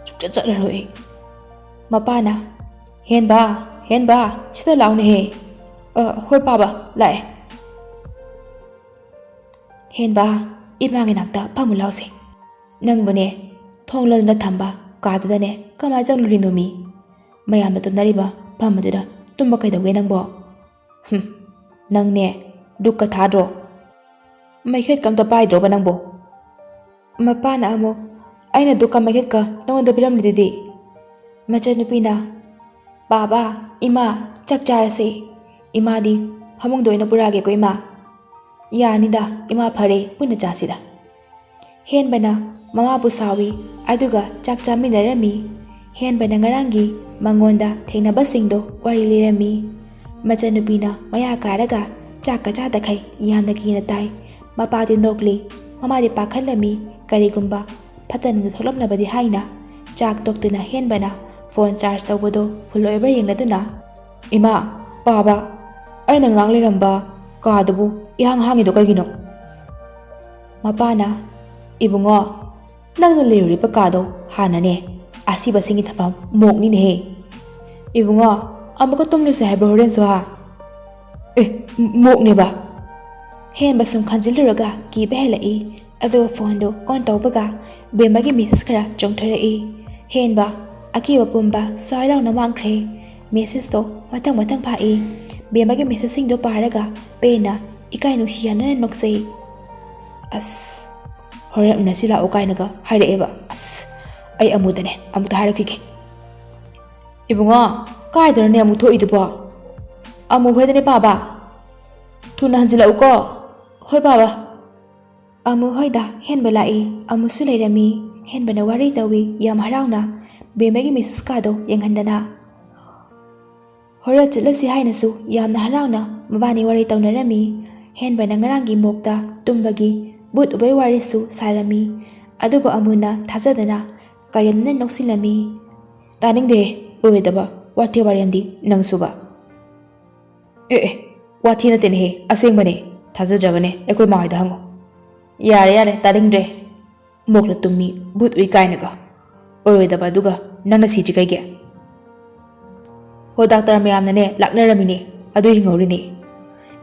ꯁꯨꯛꯆꯠ ꯆꯠꯂꯔꯣꯏ ꯑꯩ꯫" ꯃꯄꯥꯅ, "ꯍꯦꯟꯕ, ꯍꯦꯟꯕ, ꯁꯤꯗ ꯂꯥꯎꯅꯦꯍꯦ꯫" "ꯑ, ꯍꯣꯏ ꯄꯥꯕ, ꯂꯥꯛꯑꯦ꯫" "ꯍꯦꯟꯕ, ꯏꯃꯥꯒꯤ ꯅꯥꯛꯇ ꯐꯝꯃꯨ ꯂꯥꯎꯁꯦ꯫ ꯅꯪꯕꯨꯅꯦ, ꯊꯣꯡ ꯂꯣꯟꯗꯨꯅ ꯊꯝꯕ ꯀꯥꯗꯨꯗꯅꯦ ꯀꯃꯥꯏ ꯆꯪꯂꯨꯔꯤꯅꯣ ꯃꯤ? ꯃꯌꯥꯝꯅ ꯇꯨꯝꯅꯔꯤꯕ ꯐꯝ ꯑꯗꯨꯗ ꯇꯨꯝꯕ ꯀꯩꯗꯧꯒꯦ ꯅꯪꯕꯣ? ꯍꯨꯝ, ꯅꯪꯅꯦ, ꯗꯨꯛꯀ ꯊꯥꯗ꯭ꯔꯣ? ꯃꯩꯈꯦꯠꯀ ꯑꯝꯇ ꯄꯥꯏꯗ꯭ꯔꯣꯕ ꯅꯪꯕꯣ?" ꯃꯄꯥꯅ ꯑꯃꯨꯛ, "ꯑꯩꯅ ꯗꯨꯛꯀ ꯃꯩꯈꯦꯠꯀ ꯅꯉꯣꯟꯗ ꯄꯤꯔꯝꯂꯤꯗꯨꯗꯤ?" ꯃꯆꯟꯅꯨꯄꯤꯅ, "ꯕꯥꯕꯥ, ꯏꯃꯥ, ꯆꯥꯛ ꯆꯥꯔꯁꯦ꯫ ꯏꯃꯥꯗꯤ ꯐꯃꯨꯡꯗ ꯑꯣꯏꯅ ꯄꯨꯔꯛꯑꯒꯦꯀꯣ ꯏꯃꯥ꯫" "ꯌꯥꯅꯤꯗ ꯏꯃꯥ, ꯐꯔꯦ, ꯄꯨꯟꯅ ꯆꯥꯁꯤꯗ꯫" ꯍꯦꯟꯕꯅ ꯃꯃꯥꯕꯨ ꯁꯥꯎꯏ, ꯑꯗꯨꯒ ꯆꯥꯛ ꯆꯥꯃꯤꯟꯅꯔꯝꯃꯤ꯫ ꯍꯦꯟꯕꯅ ꯉꯔꯥꯡꯒꯤ ꯃꯉꯣꯟꯗ ꯊꯦꯡꯅꯕꯁꯤꯡꯗꯣ ꯋꯥꯔꯤ ꯂꯤꯔꯝꯃꯤ꯫ ꯃꯆꯟꯅꯨꯄꯤꯅ ꯃꯌꯥ ꯀꯥꯔꯒ ꯆꯥꯛꯀ ꯆꯥꯗꯈꯩ ꯌꯥꯝꯅ ꯀꯤꯅ ꯇꯥꯏ꯫ ꯃꯄꯥꯗꯤ ꯅꯣꯛꯂꯤ, ꯃꯃꯥꯗꯤ ꯄꯥꯈꯠꯂꯝꯃꯤ, ꯀꯔꯤꯒꯨꯝꯕ ꯐꯠꯇꯅꯨꯡꯗ ꯊꯣꯛꯂꯝꯂꯕꯗꯤ ꯍꯥꯏꯅ꯫ ꯆꯥꯛ ꯇꯣꯛꯇꯨꯅ ꯍꯦꯟꯕꯅ ꯐꯣꯟ ꯆꯥꯔꯖ ꯇꯧꯕꯗꯣ ꯐꯨꯜ ꯑꯣꯏꯕ꯭ꯔꯥ ꯌꯦꯡꯂꯗꯨꯅ, "ꯏꯃꯥ, ꯄꯥꯕ, ꯑꯩꯅ ꯉꯔꯥꯡ ꯂꯩꯔꯝꯕ ꯀꯥꯗꯨꯕꯨ ꯏꯍꯥꯡ ꯍꯥꯡꯉꯤꯗꯣ ꯀꯩꯒꯤꯅꯣ?" ꯃꯄꯥꯅ, "ꯏꯕꯨꯡꯉꯣ, ꯅꯪꯅ ꯂꯩꯔꯨꯔꯤꯕ ꯀꯥꯗꯣ ꯍꯥꯟꯅꯅꯦ ꯑꯁꯤꯕꯁꯤꯡꯒꯤ ꯊꯝꯐꯝ ꯃꯣꯛꯅꯤꯅꯦꯍꯦ꯫ ꯏꯕꯨꯡꯉꯣ, ꯑꯃꯨꯛꯀ ꯇꯨꯝꯂꯨꯁꯦ ꯍꯥꯏꯕ꯭ꯔꯣ ꯍꯣꯔꯦꯟꯁꯨ, ꯍꯥ?" "ꯑꯦ, ꯃꯣꯛꯅꯦꯕ?" ꯍꯦꯟꯕ ꯁꯨꯝ ꯈꯟꯖꯤꯜꯂꯨꯔꯒ ꯀꯤꯕ ꯍꯦꯜꯂꯛꯏ꯫ ꯑꯗꯨꯒ ꯐꯣꯟꯗꯨ ꯑꯣꯟ ꯇꯧꯕꯒ ꯕꯦꯝꯃꯒꯤ ꯃꯦꯁꯦꯖ ꯈꯔ ꯆꯣꯡꯊꯣꯔꯛꯏ꯫ ꯍꯦꯟꯕ ꯑꯀꯤꯕ ꯄꯨꯝꯕ ꯁ꯭ꯋꯥꯏ ꯂꯥꯎꯅ ꯃꯥꯡꯈ꯭ꯔꯦ꯫ ꯃꯦꯁꯦꯖꯇꯣ ꯃꯊꯪ ꯃꯊꯪ ꯐꯥꯛꯏ꯫ ꯕꯦꯝꯃꯒꯤ ꯃꯦꯁꯦꯖꯁꯤꯡꯗꯣ ꯄꯥꯔꯒ ꯄꯦꯟꯅ ꯏꯀꯥꯏ ꯅꯨꯡꯁꯤ ꯌꯥꯅꯅ ꯅꯣꯛꯆꯩ꯫ "ꯑꯁ, ꯍꯣꯔꯦꯟ ꯎꯅꯁꯤ ꯂꯥꯛꯑꯣ" ꯀꯥꯏꯅꯒ ꯍꯥꯏꯔꯛꯑꯦꯕ꯫ ꯑꯁ, ꯑꯩ ꯑꯃꯨꯗꯅꯦ ꯑꯃꯨꯛꯇ ꯍꯥꯏꯔꯛꯈꯤꯒꯦ꯫ "ꯏꯕꯨꯡꯉꯣ, ꯀꯥꯏꯗꯅꯣꯅꯦ ꯑꯃꯨꯛ ꯊꯣꯛꯏꯗꯨꯕꯣ?" "ꯑꯃꯨ ꯍꯣꯏꯗꯅꯦ ꯄꯥꯕ꯫ ꯊꯨꯅ ꯍꯟꯖꯤꯜꯂꯛꯎꯀꯣ꯫" "ꯍꯣꯏ ꯄꯥꯕ꯫" ꯑꯃꯨ ꯍꯣꯏꯗ ꯍꯦꯟꯕ ꯂꯥꯛꯏ꯫ ꯑꯃꯨꯁꯨ ꯂꯩꯔꯝꯃꯤ꯫ ꯍꯦꯟꯕꯅ ꯋꯥꯔꯤ ꯇꯧꯏ ꯌꯥꯝ ꯍꯔꯥꯎꯅ, ꯕꯦꯝꯃꯒꯤ ꯃꯦꯁꯦꯖꯀꯥꯗꯣ ꯌꯦꯡꯍꯟꯗꯅ꯫ ꯍꯣꯔꯦꯟ ꯆꯠꯂꯁꯤ ꯍꯥꯏꯅꯁꯨ ꯌꯥꯝꯅ ꯍꯔꯥꯎꯅ ꯃꯕꯥꯅꯤ ꯋꯥꯔꯤ ꯇꯧꯅꯔꯝꯃꯤ꯫ ꯍꯦꯟꯕꯅ ꯉꯔꯥꯡꯒꯤ ꯃꯣꯛꯇ ꯇꯨꯝꯕꯒꯤ ꯕꯨꯠ ꯎꯕꯩ ꯋꯥꯔꯤꯁꯨ ꯁꯥꯔꯝꯃꯤ꯫ ꯑꯗꯨꯕꯨ ꯑꯃꯨꯅ ꯊꯥꯖꯗꯅ ꯀꯔꯦꯝꯅ ꯅꯣꯛꯁꯤꯜꯂꯝꯃꯤ꯫ "ꯇꯥꯅꯤꯡꯗꯦ, ꯑꯣꯏꯔꯣꯏꯗꯕ ꯋꯥꯊꯤ ꯋꯥꯔꯦꯝꯗꯤ ꯅꯪꯁꯨꯕ꯫ ꯑꯦ ꯑꯦ, ꯋꯥꯊꯤ ꯅꯠꯇꯦꯅꯦꯍꯦ, ꯑꯁꯦꯡꯕꯅꯦ꯫ ꯊꯥꯖꯗ꯭ꯔꯒꯅꯦ ꯑꯩꯈꯣꯏ ꯃꯥ ꯍꯣꯏꯗ ꯍꯪꯉꯣ꯫ ꯌꯥꯔꯦ ꯌꯥꯔꯦ, ꯇꯥꯅꯤꯡꯗ꯭ꯔꯦ꯫ ꯃꯣꯛꯅ ꯇꯨꯝꯃꯤ, ꯚꯨꯠ ꯎꯏ ꯀꯥꯏꯅꯒ꯫ ꯑꯣꯏꯔꯣꯏꯗꯕ ꯑꯗꯨꯒ ꯅꯪꯅ ꯁꯤꯗ꯭ꯔꯤ ꯀꯩꯒꯤ?" "ꯍꯣ, ꯗꯥꯛꯇꯔ ꯃꯌꯥꯝꯅꯅꯦ ꯂꯥꯛꯅꯔꯝꯃꯤꯅꯦ, ꯑꯗꯨ ꯍꯤꯡꯍꯧꯔꯤꯅꯦ꯫"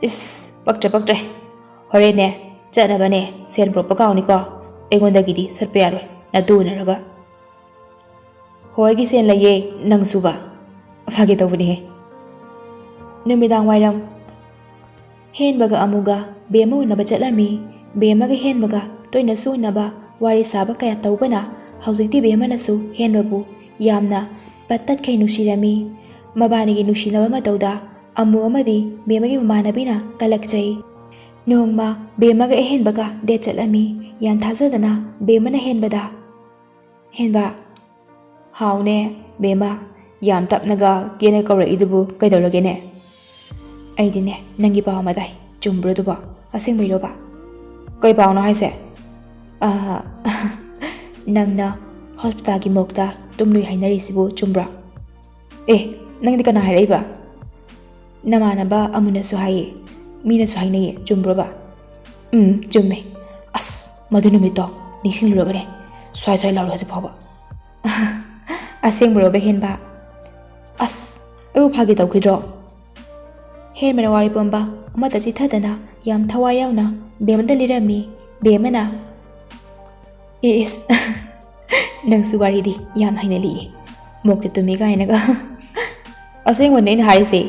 "ꯏꯁ, ꯄꯛꯇ꯭ꯔꯦ ꯄꯛꯇ꯭ꯔꯦ꯫ ꯍꯣꯔꯦꯟꯅꯦ ꯆꯠꯅꯕꯅꯦ ꯁꯦꯟ ꯄꯨꯔꯛꯄ ꯀꯥꯎꯅꯤꯀꯣ, ꯑꯩꯉꯣꯟꯗꯒꯤꯗꯤ ꯁꯠꯄ ꯌꯥꯔꯣꯏ ꯅꯇꯨ ꯎꯅꯔꯒ꯫" "ꯍꯣꯏꯒꯤ ꯁꯦꯟ ꯂꯩꯌꯦ, ꯅꯪꯁꯨꯕ꯫" "ꯐꯥꯒꯤ ꯇꯧꯕꯅꯦꯍꯦ꯫" ꯅꯨꯃꯤꯗꯥꯡ ꯋꯥꯏꯔꯝ꯫ ꯍꯦꯟꯕꯒ ꯑꯃꯨꯒ ꯕꯦꯝꯃ ꯎꯅꯕ ꯆꯠꯂꯝꯃꯤ꯫ ꯕꯦꯝꯃꯒ ꯍꯦꯟꯕꯒ ꯇꯣꯏꯅꯁꯨ ꯎꯅꯕ, ꯋꯥꯔꯤ ꯁꯥꯕ ꯀꯌꯥ ꯇꯧꯕꯅ ꯍꯧꯖꯤꯛꯇꯤ ꯕꯦꯝꯃꯅꯁꯨ ꯍꯦꯟꯕꯕꯨ ꯌꯥꯝꯅ ꯄꯠꯇꯠꯈꯩ ꯅꯨꯡꯁꯤꯔꯝꯃꯤ꯫ ꯃꯕꯥꯅꯤꯒꯤ ꯅꯨꯡꯁꯤꯅꯕ ꯃꯇꯧꯗ ꯑꯃꯨ ꯑꯃꯗꯤ ꯕꯦꯝꯃꯒꯤ ꯃꯃꯥꯟꯅꯕꯤꯅ ꯀꯜꯂꯛꯆꯩ꯫ ꯅꯣꯡꯃ ꯕꯦꯝꯃꯒ ꯑꯍꯦꯟꯕꯒ ꯗꯦꯠ ꯆꯠꯂꯝꯃꯤ꯫ ꯌꯥꯝ ꯊꯥꯖꯗꯅ ꯕꯦꯝꯃꯅ ꯍꯦꯟꯕꯗ, "ꯍꯦꯟꯕ꯫" "ꯍꯥꯎꯅꯦ, ꯕꯦꯝꯃ, ꯌꯥꯝ ꯇꯞꯅꯒ ꯀꯦꯅ ꯀꯧꯔꯛꯏꯗꯨꯕꯨ ꯀꯩꯗꯧꯔꯒꯦꯅꯦ?" "ꯑꯩꯗꯤꯅꯦ ꯅꯪꯒꯤ ꯄꯥꯎ ꯑꯃ ꯇꯥꯏ, ꯆꯨꯝꯕ꯭ꯔꯣ ꯑꯗꯨꯕꯣ? ꯑꯁꯦꯡꯕꯩꯔꯣꯕ?" "ꯀꯩ ꯄꯥꯎꯅꯣ ꯍꯥꯏꯁꯦ?" "ꯑꯥ, ꯅꯪꯅ ꯍꯣꯁꯄꯤꯇꯥꯜꯒꯤ ꯃꯣꯛꯇ ꯇꯨꯝꯂꯨꯏ ꯍꯥꯏꯅꯔꯤꯁꯤꯕꯨ ꯆꯨꯝꯕ꯭ꯔꯣ?" "ꯑꯦ, ꯅꯪꯗꯤ ꯀꯅꯥ ꯍꯥꯏꯔꯛꯏꯕ?" "ꯅꯃꯥꯟꯅꯕ ꯑꯃꯨꯅꯁꯨ ꯍꯥꯏꯌꯦ, ꯃꯤꯅꯁꯨ ꯍꯥꯏꯅꯩꯌꯦ, ꯆꯨꯝꯕ꯭ꯔꯣꯕ?" "ꯎꯝ, ꯆꯨꯝꯃꯦ꯫ ꯑꯁ, ꯃꯗꯨ ꯅꯨꯃꯤꯠꯇꯣ ꯅꯤꯡꯁꯤꯡꯂꯨꯔꯒꯅꯦ ꯁ꯭ꯋꯥꯏ ꯁ꯭ꯋꯥꯏ ꯂꯥꯎꯔꯦ ꯍꯧꯖꯤꯛ ꯐꯥꯎꯕ꯫" "ꯑꯁꯦꯡꯕꯔꯣꯕ ꯍꯦꯟꯕ?" "ꯑꯁ, ꯑꯩꯕꯨ ꯐꯥꯒꯤ ꯇꯧꯈꯤꯗ꯭ꯔꯣ?" ꯍꯦꯟꯕꯅ ꯋꯥꯔꯤ ꯄꯨꯝꯕ ꯑꯃꯠꯇ ꯆꯤꯊꯗꯅ ꯌꯥꯝ ꯊꯋꯥꯏ ꯌꯥꯎꯅ ꯕꯦꯝꯃꯗ ꯂꯤꯔꯝꯃꯤ꯫ ꯕꯦꯝꯃꯅ, "ꯏꯁ, ꯅꯪꯁꯨ ꯋꯥꯔꯤꯗꯤ ꯌꯥꯝ ꯍꯩꯅ ꯂꯤꯛꯏ, ꯃꯣꯛꯇ ꯇꯨꯝꯃꯤ ꯀꯥꯏꯅꯒ꯫" "ꯑꯁꯦꯡꯕꯅꯦ ꯑꯩꯅ ꯍꯥꯏꯔꯤꯁꯦ,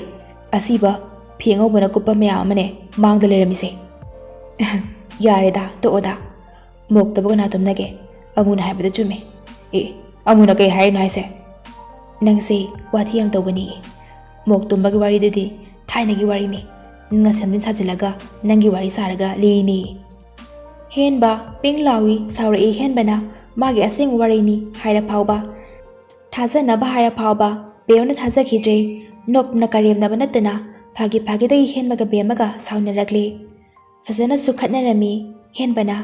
ꯑꯁꯤꯕ ꯐꯤ ꯑꯉꯧꯕꯅ ꯀꯨꯞꯄ ꯃꯌꯥꯝ ꯑꯃꯅꯦ ꯃꯥꯡꯗ ꯂꯩꯔꯝꯃꯤꯁꯦ꯫" "ꯌꯥꯔꯦꯗ, ꯇꯣꯛꯑꯣꯗ, ꯃꯣꯛꯇꯕꯨ ꯀꯅꯥ ꯇꯨꯝꯅꯒꯦ? ꯑꯃꯨꯅ ꯍꯥꯏꯕꯗ ꯆꯨꯝꯃꯦ꯫" "ꯑꯦ, ꯑꯃꯨꯅ ꯀꯩ ꯍꯥꯏꯔꯤꯅꯣ ꯍꯥꯏꯁꯦ?" "ꯅꯪꯁꯦ ꯋꯥꯊꯤ ꯌꯥꯝ ꯇꯧꯕꯅꯤ꯫ ꯃꯣꯛ ꯇꯨꯝꯕꯒꯤ ꯋꯥꯔꯤꯗꯨꯗꯤ ꯊꯥꯏꯅꯒꯤ ꯋꯥꯔꯤꯅꯤ, ꯅꯪꯅ ꯁꯦꯝꯖꯤꯟ ꯁꯥꯖꯤꯜꯂꯒ ꯅꯪꯒꯤ ꯋꯥꯔꯤ ꯁꯥꯔꯒ ꯂꯤꯔꯤꯅꯤ꯫" ꯍꯦꯟꯕ ꯄꯤꯡ ꯂꯥꯎꯏ, ꯁꯥꯎꯔꯛꯏ ꯍꯦꯟꯕꯅ꯫ ꯃꯥꯒꯤ ꯑꯁꯦꯡꯕ ꯋꯥꯔꯤꯅꯤ ꯍꯥꯏꯔ ꯐꯥꯎꯕ, ꯊꯥꯖꯅꯕ ꯍꯥꯏꯔ ꯐꯥꯎꯕ ꯕꯦꯝꯃꯅ ꯊꯥꯖꯈꯤꯗ꯭ꯔꯦ꯫ ꯅꯣꯛꯅ ꯀꯔꯦꯝꯅꯕ ꯅꯠꯇꯅ ꯐꯥꯒꯤ ꯐꯥꯒꯤꯗꯒꯤ ꯍꯦꯟꯕꯒ ꯕꯦꯝꯃꯒ ꯁꯥꯎꯅꯔꯛꯂꯦ꯫ ꯐꯖꯅꯁꯨ ꯈꯠꯅꯔꯝꯃꯤ ꯍꯦꯟꯕꯅ꯫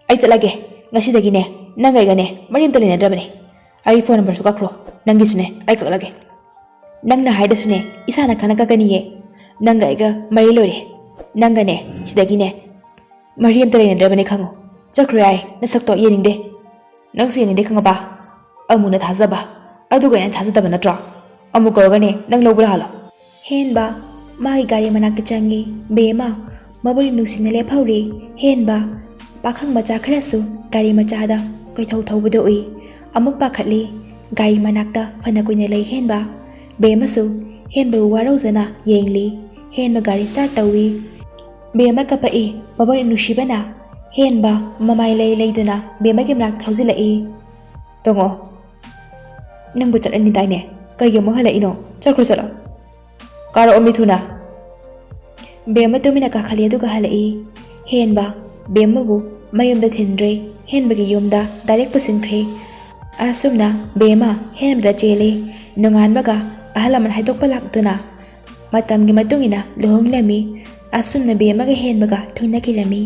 "ꯑꯩ ꯆꯠꯂꯒꯦ, "ꯉꯁꯤꯗꯒꯤꯅꯦ, ꯅꯪꯒ ꯑꯩꯒꯅꯦ ꯃꯔꯤ ꯑꯝꯇ ꯂꯩꯅꯗ꯭ꯔꯕꯅꯦ꯫ ꯑꯩ ꯐꯣꯟ ꯅꯝꯕꯔꯁꯨ ꯀꯛꯈ꯭ꯔꯣ, ꯅꯪꯒꯤꯁꯨꯅꯦ ꯑꯩ ꯀꯛꯂꯒꯦ꯫ ꯅꯪꯅ ꯍꯥꯏꯗꯁꯨꯅꯦ, ꯏꯁꯥꯅ ꯈꯪꯅ ꯀꯛꯀꯅꯤꯌꯦ꯫ ꯅꯪꯒ ꯑꯩꯒ ꯃꯔꯤ ꯂꯣꯏꯔꯦ꯫ ꯅꯪꯒꯅꯦ ꯁꯤꯗꯒꯤꯅꯦ ꯃꯔꯤ ꯑꯝꯇ ꯂꯩꯅꯗ꯭ꯔꯕꯅꯦ, ꯈꯪꯉꯨ꯫ ꯆꯠꯈ꯭ꯔꯣ ꯌꯥꯔꯦ, ꯅꯁꯛꯇꯣ ꯌꯦꯡꯅꯤꯡꯗꯦ꯫ ꯅꯪꯁꯨ ꯌꯦꯡꯅꯤꯡꯗꯦ, ꯈꯪꯉꯕ? ꯑꯃꯨꯅ ꯊꯥꯖꯕ, ꯑꯗꯨꯒ ꯑꯩꯅ ꯊꯥꯖꯗꯕ ꯅꯠꯇ꯭ꯔꯣ? ꯑꯃꯨꯛ ꯀꯧꯔꯒꯅꯦ ꯅꯪ ꯂꯧꯕ ꯂꯥꯛꯍꯜꯂꯣ꯫" ꯍꯦꯟꯕ ꯃꯥꯒꯤ ꯒꯥꯔꯤ ꯃꯅꯥꯛꯇ ꯆꯪꯉꯤ꯫ ꯕꯦꯝꯃ ꯃꯕꯨꯛ ꯅꯨꯡꯁꯤꯅ ꯂꯦꯞꯍꯧꯔꯤ꯫ ꯍꯦꯟꯕ ꯄꯥꯈꯪ ꯃꯆꯥ ꯈꯔꯁꯨ ꯒꯥꯔꯤ ꯃꯆꯥꯗ ꯀꯣꯏꯊꯧ ꯊꯧꯕꯗ ꯎꯏ꯫ ꯑꯃꯨꯛ ꯄꯥꯈꯠꯂꯤ꯫ ꯒꯥꯔꯤ ꯃꯅꯥꯛꯇ ꯐꯅ ꯀꯨꯏꯅ ꯂꯩ ꯍꯦꯟꯕ꯫ ꯕꯦꯝꯃꯁꯨ ꯍꯦꯟꯕꯕꯨ ꯋꯥꯔꯧꯖꯅ ꯌꯦꯡꯂꯤ꯫ ꯍꯦꯟꯕ ꯒꯥꯔꯤ ꯁ꯭ꯇꯥꯔꯠ ꯇꯧꯏ꯫ ꯕꯦꯝꯃ ꯀꯞꯄꯛꯏ꯫ ꯃꯕꯨꯛ ꯅꯨꯡꯁꯤꯕꯅ ꯍꯦꯟꯕ ꯃꯃꯥꯏ ꯂꯩ ꯂꯩꯗꯨꯅ ꯕꯦꯝꯃꯒꯤ ꯃꯅꯥꯛꯇ ꯊꯧꯖꯤꯜꯂꯛꯏ꯫ "ꯇꯣꯡꯉꯣ, ꯅꯪꯕꯨ ꯆꯠꯂꯅꯤꯗꯥꯏꯅꯦ? ꯀꯩꯒꯤ ꯑꯃꯨꯛ ꯍꯜꯂꯛꯏꯅꯣ? ꯆꯠꯈ꯭ꯔꯣ, ꯆꯠꯂꯣ꯫ ꯀꯥꯔꯛꯑꯣ ꯃꯤ ꯊꯨꯅ꯫" ꯕꯦꯝꯃ ꯇꯨꯃꯤꯟꯅ ꯀꯥꯈꯠꯂꯤ, ꯑꯗꯨꯒ ꯍꯜꯂꯛꯏ꯫ ꯍꯦꯟꯕ ꯕꯦꯝꯃꯕꯨ ꯃꯌꯨꯝꯗ ꯊꯤꯟꯗ꯭ꯔꯦ꯫ ꯍꯦꯟꯕꯒꯤ ꯌꯨꯝꯗ ꯗꯥꯏꯔꯦꯛ ꯄꯨꯁꯤꯟꯈ꯭ꯔꯦ꯫ ꯑꯁꯨꯝꯅ ꯕꯦꯝꯃ ꯍꯦꯟꯕꯗ ꯆꯦꯜꯂꯤ꯫ ꯅꯣꯡꯉꯥꯟꯕꯒ ꯑꯍꯜ ꯂꯃꯟ ꯍꯥꯏꯗꯣꯛꯄ ꯂꯥꯛꯇꯨꯅ ꯃꯇꯝꯒꯤ ꯃꯇꯨꯡ ꯏꯟꯅ ꯂꯨꯍꯣꯡꯂꯝꯃꯤ꯫ ꯑꯁꯨꯝꯅ ꯕꯦꯝꯃꯒ ꯍꯦꯟꯕꯒ ꯊꯨꯡꯅꯈꯤꯔꯝꯃꯤ꯫